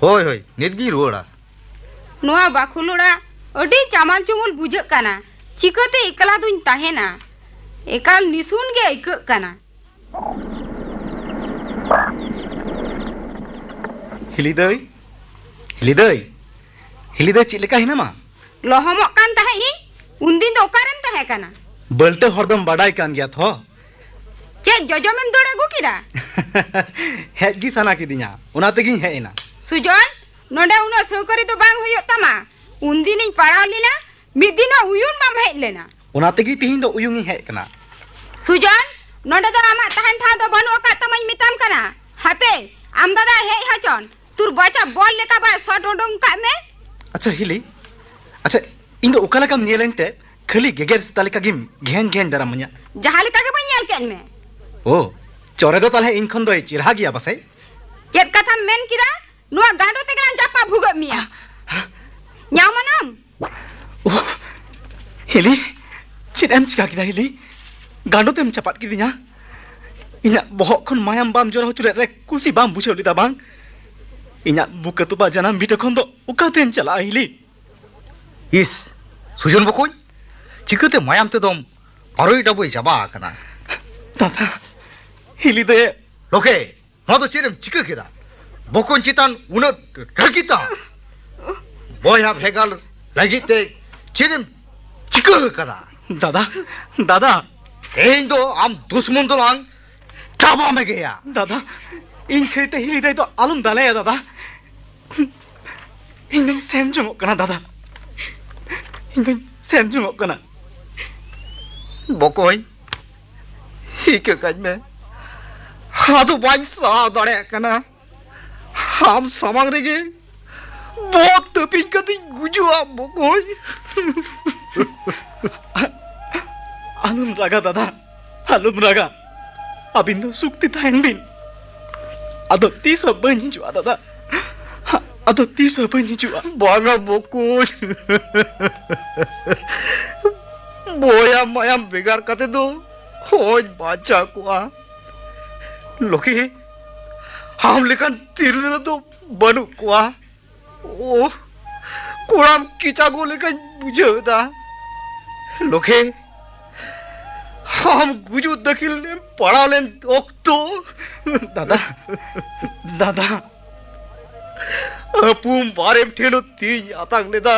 ᱦᱳᱭ, ᱦᱳᱭ, ᱱᱤᱛ ᱜᱤᱧ ᱨᱩᱣᱟᱹᱲᱟ᱾ ᱱᱚᱣᱟ ᱵᱟᱠᱷᱩᱞ ᱚᱲᱟᱜ ᱟᱹᱰᱤ ᱪᱟᱢᱟᱞ ᱪᱩᱢᱩᱞ ᱵᱩᱡᱷᱟᱹᱜ ᱠᱟᱱᱟ᱾ ᱪᱤᱠᱟᱹᱛᱮ ᱮᱠᱞᱟ ᱫᱩᱧ ᱛᱟᱦᱮᱱᱟ? ᱮᱠᱟᱞ ᱱᱤᱥᱩᱱ ᱜᱮ ᱟᱹᱭᱠᱟᱹᱜ ᱠᱟᱱᱟ᱾ ᱦᱤᱞᱤ ᱫᱟᱹᱭ, ᱦᱤᱞᱤ ᱫᱟᱹᱭ, ᱦᱤᱞᱤ ᱫᱟᱹᱭ, ᱪᱮᱫ ᱞᱮᱠᱟ ᱦᱮᱱᱟᱢᱟ? ᱞᱚᱦᱚᱢᱚᱜ ᱠᱟᱱ ᱛᱟᱦᱮᱸᱫ ᱤᱧ, ᱩᱱᱫᱤᱱ ᱫᱚ ᱚᱠᱟᱨᱮᱢ ᱛᱟᱦᱮᱸ ᱠᱟᱱᱟ? ᱵᱟᱹᱞᱴᱟᱹ ᱦᱚᱲ ᱫᱚᱢ ᱵᱟᱰᱟᱭ ᱠᱟᱱ ᱜᱮᱭᱟ ᱛᱷᱚ᱾ ᱪᱮᱫ ᱡᱚᱡᱚᱢᱮᱢ ᱫᱟᱹᱲ ᱟᱹᱜᱩ ᱠᱮᱫᱟ? ᱦᱮᱡ ᱜᱮ ᱥᱟᱱᱟ ᱠᱤᱫᱤᱧᱟ, ᱚᱱᱟ ᱛᱮᱜᱤᱧ ᱦᱮᱡ ᱮᱱᱟ᱾ ᱥᱩᱡᱚᱱ, ᱱᱚᱰᱮ ᱩᱱᱟᱹᱜ ᱥᱟᱹᱣᱠᱟᱹᱨᱤ ᱫᱚ ᱵᱟᱝ ᱦᱩᱭᱩᱜ ᱛᱟᱢᱟ᱾ ᱩᱱᱫᱤᱱᱤᱧ ᱯᱟᱲᱟᱣ ᱞᱮᱱᱟ, ᱢᱤᱫ ᱫᱤᱱ ᱦᱚᱸ ᱩᱭᱩᱱ ᱵᱟᱢ ᱦᱮᱡ ᱞᱮᱱᱟ᱾ ᱚᱱᱟ ᱛᱮᱜᱮ ᱛᱤᱦᱤᱧ ᱫᱚ ᱩᱭᱩᱝ ᱤᱧ ᱦᱮᱡ ᱠᱟᱱᱟ᱾ ᱥᱩᱡᱚᱱ, ᱱᱚᱰᱮ ᱫᱚ ᱟᱢᱟᱜ ᱛᱟᱦᱮᱱ ᱴᱷᱟᱶ ᱫᱚ ᱵᱟᱹᱱᱩᱜ ᱟᱠᱟᱫ ᱛᱟᱢᱟᱧ ᱢᱮᱛᱟᱢ ᱠᱟᱱᱟ᱾ ᱦᱟᱯᱮ, ᱟᱢ ᱫᱟᱫᱟ ᱦᱮᱡ ᱦᱚᱪᱚᱱ, ᱛᱩᱨ ᱵᱟᱪᱟ ᱵᱚᱞ ᱞᱮᱠᱟ ᱵᱟᱭ ᱥᱚᱴ ᱩᱰᱩᱝ ᱠᱟᱜ ᱢᱮ᱾ ᱟᱪᱪᱷᱟ ᱦᱤᱞᱤ, ᱟᱪᱪᱷᱟ, ᱤᱧ ᱫᱚ ᱚᱠᱟ ᱞᱮᱠᱟᱢ ᱧᱮᱞᱟᱹᱧ ᱛᱮ ᱠᱷᱟᱹᱞᱤ ᱜᱮᱜᱮᱨ ᱥᱮᱛᱟ ᱞᱮᱠᱟ ᱜᱮᱢ ᱜᱷᱮᱱ ᱜᱷᱮᱱ ᱫᱟᱨᱟᱢᱟᱹᱧᱟ? ᱡᱟᱦᱟᱸ ᱞᱮᱠᱟ ᱜᱮ ᱵᱟᱹᱧ ᱧᱮᱞ ᱠᱮᱫ ᱢᱮ᱾ ᱳ, ᱪᱚᱨᱮ ᱫᱚ ᱛᱟᱦᱞᱮ ᱤᱧ ᱠᱷᱚᱱ ᱫᱚᱭ ᱪᱮᱨᱦᱟ ᱜᱮᱭᱟ ᱯᱟᱥᱮᱡ? ᱪᱮᱫ ᱠᱟᱛᱷᱟᱢ ᱢᱮᱱ ᱠᱮᱫᱟ? ᱱᱚᱣᱟ ᱜᱟᱸᱰᱚ ᱛᱮᱜᱮ ᱞᱟᱝ ᱡᱟᱯᱟ ᱵᱷᱩᱜᱟᱹᱜ ᱢᱮᱭᱟ᱾ ᱧᱟᱢᱟᱱᱟᱢ᱾ ᱳ, ᱦᱤᱞᱤ, ᱪᱮᱫ ᱮᱢ ᱪᱤᱠᱟ ᱠᱮᱫᱟ ᱦᱤᱞᱤ? ᱜᱟᱸᱰᱚ ᱛᱮᱢ ᱪᱟᱯᱟᱫ ᱠᱤᱫᱤᱧᱟ? ᱤᱧᱟᱜ ᱵᱚᱦᱚᱜ ᱠᱷᱚᱱ ᱢᱟᱭᱟᱢ ᱵᱟᱢ ᱡᱚᱨᱚ ᱦᱚᱪᱚ ᱞᱮᱫ ᱨᱮ ᱠᱩᱥᱤ ᱵᱟᱢ ᱵᱩᱡᱷᱟᱹᱣ ᱞᱮᱫᱟ ᱵᱟᱝ? ᱤᱧᱟᱜ ᱵᱩᱠᱟᱹ ᱛᱚᱯᱟ ᱡᱟᱱᱟᱢ ᱵᱷᱤᱴᱟᱹ ᱠᱷᱚᱱ ᱫᱚ ᱚᱠᱟᱛᱮᱧ ᱪᱟᱞᱟᱜᱼᱟ ᱦᱤᱞᱤ? ᱤᱥ, ᱥᱩᱡᱚᱱ ᱵᱚᱠᱚᱧ, ᱪᱤᱠᱟᱹᱛᱮ ᱢᱟᱭᱟᱢ ᱛᱮᱫᱚᱢ ᱯᱟᱨᱚᱭ ᱰᱟᱵᱚᱭ ᱪᱟᱵᱟ ᱟᱠᱟᱱᱟ? ᱫᱟᱫᱟ, ᱦᱤᱞᱤ ᱫᱚᱭ ᱞᱚᱠᱷᱮ, ᱱᱚᱣᱟ ᱫᱚ ᱪᱮᱫ ᱮᱢ ᱪᱤᱠᱟᱹ ᱠᱮᱫᱟ? ᱵᱚᱠᱚᱧ ᱪᱮᱛᱟᱱ ᱩᱱᱟᱹᱜ ᱨᱟᱹᱜᱤ ᱛᱟᱢ? ᱵᱚᱭᱦᱟ ᱵᱷᱮᱜᱟᱨ ᱞᱟᱹᱜᱤᱫ ᱛᱮ ᱪᱮᱫ ᱮᱢ ᱪᱤᱠᱟᱹ ᱟᱠᱟᱫᱟ? ᱫᱟᱫᱟ, ᱫᱟᱫᱟ᱾ ᱛᱮᱦᱮᱧ ᱫᱚ ᱟᱢ ᱫᱩᱥᱢᱚᱱ ᱫᱚᱞᱟᱝ ᱪᱟᱵᱟ ᱢᱮᱜᱮᱭᱟ᱾ ᱫᱟᱫᱟ, ᱤᱧ ᱠᱷᱟᱹᱭ ᱛᱮ ᱦᱤᱞᱤ ᱫᱟᱹᱭ ᱫᱚ ᱟᱞᱚᱢ ᱫᱟᱞᱮᱭᱟ ᱫᱟᱫᱟ᱾ ᱤᱧ ᱫᱚᱧ ᱥᱮᱱ ᱡᱚᱝᱚᱜ ᱠᱟᱱᱟ ᱫᱟᱫᱟ᱾ ᱤᱧ ᱫᱚᱧ ᱥᱮᱱ ᱡᱚᱝᱚᱜ ᱠᱟᱱᱟ᱾ ᱵᱚᱠᱚᱧ, ᱦᱤᱠᱟᱹ ᱠᱟᱹᱧ ᱢᱮ᱾ ᱟᱫᱚ ᱵᱟᱹᱧ ᱥᱟᱦᱟᱣ ᱫᱟᱲᱮᱭᱟᱜ ᱠᱟᱱᱟ᱾ ᱟᱢ ᱥᱟᱢᱟᱝ ᱨᱮᱜᱮ ᱵᱚᱦᱚᱜ ᱛᱟᱹᱯᱤᱧ ᱠᱟᱛᱮᱧ ᱜᱩᱡᱩᱜᱼᱟ ᱵᱚᱠᱚᱧ᱾ ᱟᱞᱚᱢ ᱨᱟᱜᱟ ᱫᱟᱫᱟ, ᱟᱞᱚᱢ ᱨᱟᱜᱟ᱾ ᱟᱹᱵᱤᱱ ᱫᱚ ᱥᱩᱠᱛᱮ ᱛᱟᱦᱮᱱ ᱵᱤᱱ᱾ ᱟᱫᱚ ᱛᱤᱥ ᱦᱚᱸ ᱵᱟᱹᱧ ᱦᱤᱡᱩᱜᱼᱟ ᱫᱟᱫᱟ᱾ ᱟᱫᱚ ᱛᱤᱥ ᱦᱚᱸ ᱵᱟᱹᱧ ᱦᱤᱡᱩᱜᱼᱟ᱾ ᱵᱟᱝᱟ ᱵᱚᱠᱚᱧ, ᱵᱚᱭᱦᱟ ᱢᱟᱭᱟᱢ ᱵᱷᱮᱜᱟᱨ ᱠᱟᱛᱮ ᱫᱚ ᱦᱚᱸᱧ ᱵᱟᱧᱪᱟᱣ ᱠᱚᱜᱼᱟ᱾ ᱞᱚᱠᱷᱤ, ᱟᱢ ᱞᱮᱠᱟᱱ ᱛᱤᱨᱞᱟᱹ ᱫᱚ ᱵᱟᱹᱱᱩᱜ ᱠᱚᱣᱟ᱾ ᱳᱦ, ᱠᱚᱲᱟᱢ ᱠᱮᱪᱟᱜᱚ ᱞᱮᱠᱟᱧ ᱵᱩᱡᱷᱟᱹᱣ ᱮᱫᱟ᱾ ᱞᱚᱠᱷᱤ, ᱟᱢ ᱜᱩᱡᱩᱜ ᱫᱟᱹᱠᱷᱤᱞ ᱨᱮᱢ ᱯᱟᱲᱟᱣ ᱞᱮᱱ ᱚᱠᱛᱚ, ᱫᱟᱫᱟ, ᱫᱟᱫᱟ, ᱟᱹᱯᱩᱢ ᱵᱟᱨᱮᱢ ᱴᱷᱮᱱ ᱦᱚᱸ ᱛᱤᱧ ᱟᱛᱟᱝ ᱞᱮᱫᱟ,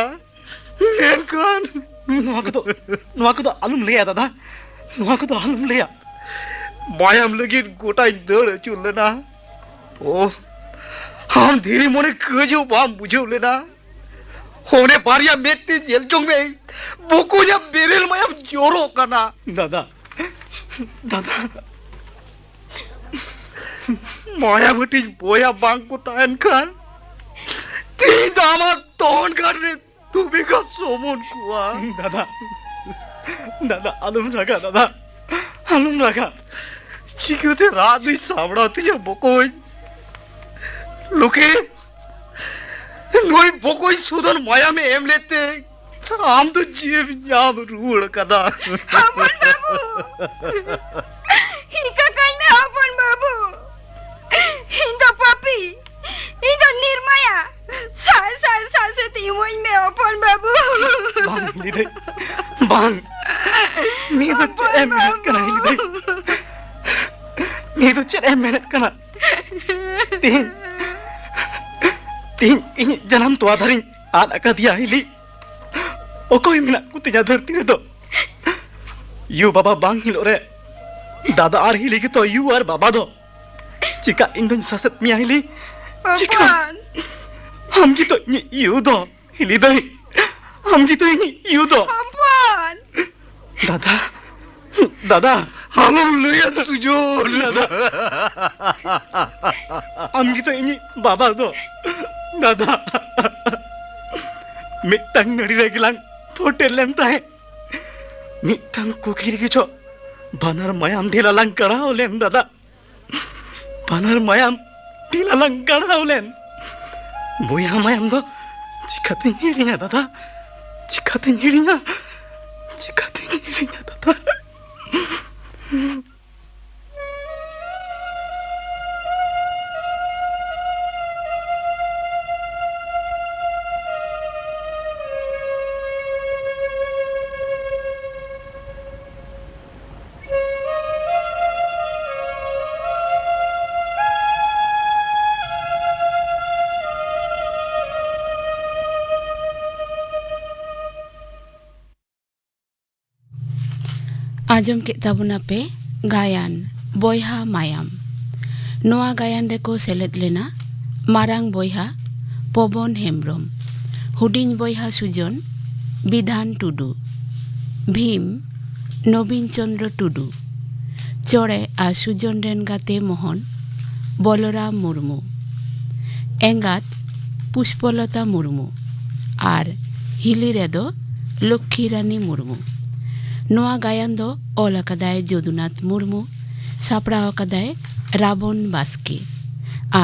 ᱢᱮᱱᱠᱷᱟᱱ ᱱᱚᱣᱟ ᱠᱚᱫᱚ, ᱱᱚᱣᱟ ᱠᱚᱫᱚ ᱟᱞᱚᱢ ᱞᱟᱹᱭᱟ ᱫᱟᱫᱟ, ᱱᱚᱣᱟ ᱠᱚᱫᱚ ᱟᱞᱚᱢ ᱞᱟᱹᱭᱟ᱾ ᱢᱟᱭᱟᱢ ᱞᱟᱹᱜᱤᱫ ᱜᱚᱴᱟᱧ ᱫᱟᱹᱲ ᱟᱹᱪᱩᱨ ᱞᱮᱱᱟ᱾ ᱳ, ᱟᱢ ᱫᱷᱤᱨᱤ ᱢᱚᱱᱮ ᱠᱟᱹᱡ ᱦᱚᱸ ᱵᱟᱢ ᱵᱩᱡᱷᱟᱹᱣ ᱞᱮᱱᱟ᱾ ᱚᱱᱮ ᱵᱟᱨᱭᱟ ᱢᱮᱫ ᱛᱮ ᱧᱮᱞ ᱡᱚᱝ ᱢᱮ, ᱵᱚᱠᱚᱧᱟᱜ ᱵᱮᱨᱮᱞ ᱢᱟᱭᱟᱢ ᱡᱚᱨᱚᱜ ᱠᱟᱱᱟ᱾ ᱫᱟᱫᱟ, ᱫᱟᱫᱟ, ᱢᱟᱭᱟᱢ ᱦᱟᱹᱴᱤᱧ ᱵᱚᱭᱦᱟ ᱵᱟᱝ ᱠᱚ ᱛᱟᱦᱮᱱ ᱠᱷᱟᱱ, ᱛᱮᱦᱮᱧ ᱫᱚ ᱟᱢᱟᱜ ᱛᱚᱦᱚᱱ ᱜᱷᱟᱴ ᱨᱮ ᱛᱩᱵᱤ ᱠᱚ ᱥᱚᱢᱚᱱ ᱠᱚᱣᱟ᱾ ᱫᱟᱫᱟ, ᱫᱟᱫᱟ, ᱟᱞᱚᱢ ᱨᱟᱜᱟ ᱫᱟᱫᱟ, ᱟᱞᱚᱢ ᱨᱟᱜᱟ᱾ ᱪᱤᱠᱟᱹᱛᱮ ᱨᱟᱜ ᱫᱩᱧ ᱥᱟᱢᱵᱲᱟᱣ ᱛᱤᱧᱟ ᱵᱚᱠᱚᱧ? ᱞᱚᱠᱷᱤ, ᱱᱩᱭ ᱵᱚᱠᱚᱧ ᱥᱩᱫᱷᱚᱱ ᱢᱟᱭᱟᱢᱮ ᱮᱢ ᱞᱮᱫ ᱛᱮ ᱟᱢ ᱫᱚ ᱡᱤᱣᱤᱢ ᱧᱟᱢ ᱨᱩᱣᱟᱹᱲ ᱠᱟᱫᱟ᱾ ᱦᱚᱯᱚᱱ ᱵᱟᱹᱵᱩ, ᱤᱧ ᱠᱟᱠᱟᱧ ᱢᱮ ᱦᱚᱯᱚᱱ ᱵᱟᱹᱵᱩ᱾ ᱤᱧ ᱫᱚ ᱯᱟᱯᱤ, ᱤᱧ ᱫᱚ ᱱᱤᱨᱢᱟᱭᱟ᱾ ᱥᱟᱭ ᱥᱟᱭ ᱥᱟᱥᱮᱛ ᱤᱢᱟᱹᱧ ᱢᱮ ᱦᱚᱯᱚᱱ ᱵᱟᱹᱵᱩ᱾ ᱵᱟᱝ ᱦᱤᱞᱤ ᱫᱟᱹᱭ, ᱵᱟᱝ᱾ ᱱᱤᱭᱟᱹ ᱫᱚ ᱪᱮᱫ ᱮᱢ ᱢᱮᱱᱮᱫ ᱠᱟᱱᱟ ᱦᱤᱞᱤ ᱫᱟᱹᱭ? ᱱᱤᱭᱟᱹ ᱫᱚ ᱪᱮᱫ ᱮᱢ ᱢᱮᱱᱮᱫ ᱠᱟᱱᱟ? ᱛᱤᱦᱤᱧ, ᱛᱤᱦᱤᱧ ᱤᱧᱤᱡ ᱡᱟᱱᱟᱢ ᱛᱚᱣᱟ ᱫᱟᱨᱮᱧ ᱟᱫ ᱟᱠᱟᱫᱮᱭᱟ ᱦᱤᱞᱤ᱾ ᱚᱠᱚᱭ ᱢᱮᱱᱟᱜ ᱠᱚᱛᱤᱧᱟ ᱫᱷᱟᱹᱨᱛᱤ ᱨᱮᱫᱚ? ᱭᱩ ᱵᱟᱵᱟ ᱵᱟᱝ ᱦᱤᱞᱳᱜ ᱨᱮ ᱫᱟᱫᱟ ᱟᱨ ᱦᱤᱞᱤ ᱜᱮᱛᱚ ᱭᱩ ᱟᱨ ᱵᱟᱵᱟ ᱫᱚ᱾ ᱪᱮᱠᱟ ᱤᱧ ᱫᱚᱧ ᱥᱟᱥᱮᱛ ᱢᱮᱭᱟ ᱦᱤᱞᱤ? ᱪᱮᱠᱟ? ᱦᱚᱯᱚᱱ᱾ ᱟᱢ ᱜᱮᱛᱚ ᱤᱧᱤᱡ ᱭᱩ ᱫᱚ ᱦᱤᱞᱤ ᱫᱟᱹᱭ᱾ ᱟᱢ ᱜᱮᱛᱚ ᱤᱧᱤᱡ ᱭᱩ ᱫᱚ᱾ ᱦᱚᱯᱚᱱ᱾ ᱫᱟᱫᱟ, ᱫᱟᱫᱟ᱾ ᱟᱞᱚᱢ ᱞᱟᱹᱭᱟ ᱥᱩᱡᱚᱱ᱾ ᱫᱟᱫᱟ, ᱟᱢ ᱜᱮᱛᱚ ᱤᱧᱤᱡ ᱵᱟᱵᱟ ᱫᱚ᱾ ᱫᱟᱫᱟ, ᱢᱤᱫᱴᱟᱝ ᱱᱟᱹᱲᱤ ᱨᱮᱜᱮ ᱞᱟᱝ ᱯᱷᱳᱴᱮᱞ ᱞᱮᱱ ᱛᱟᱦᱮᱸᱫ᱾ ᱢᱤᱫᱴᱟᱝ ᱠᱩᱠᱷᱤ ᱨᱮᱜᱮ ᱪᱚ ᱵᱟᱱᱟᱨ ᱢᱟᱭᱟᱢ ᱰᱷᱮᱞᱟ ᱞᱟᱝ ᱠᱟᱲᱟᱣ ᱞᱮᱱ ᱫᱟᱫᱟ᱾ ᱵᱟᱱᱟᱨ ᱢᱟᱭᱟᱢ ᱰᱷᱮᱞᱟ ᱞᱟᱝ ᱠᱟᱲᱟᱣ ᱞᱮᱱ᱾ ᱵᱚᱭᱦᱟ ᱢᱟᱭᱟᱢ ᱫᱚ ᱪᱤᱠᱟᱹᱛᱤᱧ ᱦᱤᱲᱤᱧᱟ ᱫᱟᱫᱟ? ᱪᱤᱠᱟᱹᱛᱤᱧ ᱦᱤᱲᱤᱧᱟ? ᱪᱤᱠᱟᱹᱛᱤᱧ ᱦᱤᱲᱤᱧᱟ ᱫᱟᱫᱟ? ᱟᱸᱡᱚᱢ ᱠᱮᱫ ᱛᱟᱵᱚᱱᱟᱯᱮ ᱜᱟᱭᱟᱱ ᱵᱚᱭᱦᱟ ᱢᱟᱭᱟᱢ᱾ ᱱᱚᱣᱟ ᱜᱟᱭᱟᱱ ᱨᱮᱠᱚ ᱥᱮᱞᱮᱫ ᱞᱮᱱᱟ ᱢᱟᱨᱟᱝ ᱵᱚᱭᱦᱟ ᱯᱚᱵᱚᱱ ᱦᱮᱢᱵᱽᱨᱚᱢ, ᱦᱩᱰᱤᱧ ᱵᱚᱭᱦᱟ ᱥᱩᱡᱚᱱ ᱵᱤᱫᱷᱟᱱ ᱴᱩᱰᱩ, ᱵᱷᱤᱢ ᱱᱚᱵᱤᱱ ᱪᱚᱸᱫᱽᱨᱚ ᱴᱩᱰᱩ, ᱪᱚᱲᱮ ᱟᱨ ᱥᱩᱡᱚᱱ ᱨᱮᱱ ᱜᱟᱛᱮ ᱢᱚᱦᱚᱱ ᱵᱚᱞᱚᱨᱟᱢ ᱢᱩᱨᱢᱩ, ᱮᱸᱜᱟᱛ ᱯᱩᱥᱯᱚᱞᱚᱛᱟ ᱢᱩᱨᱢᱩ ᱟᱨ ᱦᱤᱞᱤ ᱨᱮᱫᱚ ᱞᱚᱠᱠᱷᱤ ᱨᱟᱱᱤ ᱢᱩᱨᱢᱩ᱾ ᱱᱚᱣᱟ ᱜᱟᱭᱟᱱ ᱫᱚ ᱚᱞ ᱟᱠᱟᱫᱟᱭ ᱡᱚᱫᱩᱱᱟᱛᱷ ᱢᱩᱨᱢᱩ, ᱥᱟᱯᱲᱟᱣ ᱟᱠᱟᱫᱟᱭ ᱨᱟᱵᱚᱱ ᱵᱟᱥᱠᱮ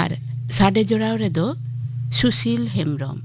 ᱟᱨ ᱥᱟᱰᱮ ᱡᱚᱲᱟᱣ ᱨᱮᱫᱚ ᱥᱩᱥᱤᱞ ᱦᱮᱢᱵᱽᱨᱚᱢ᱾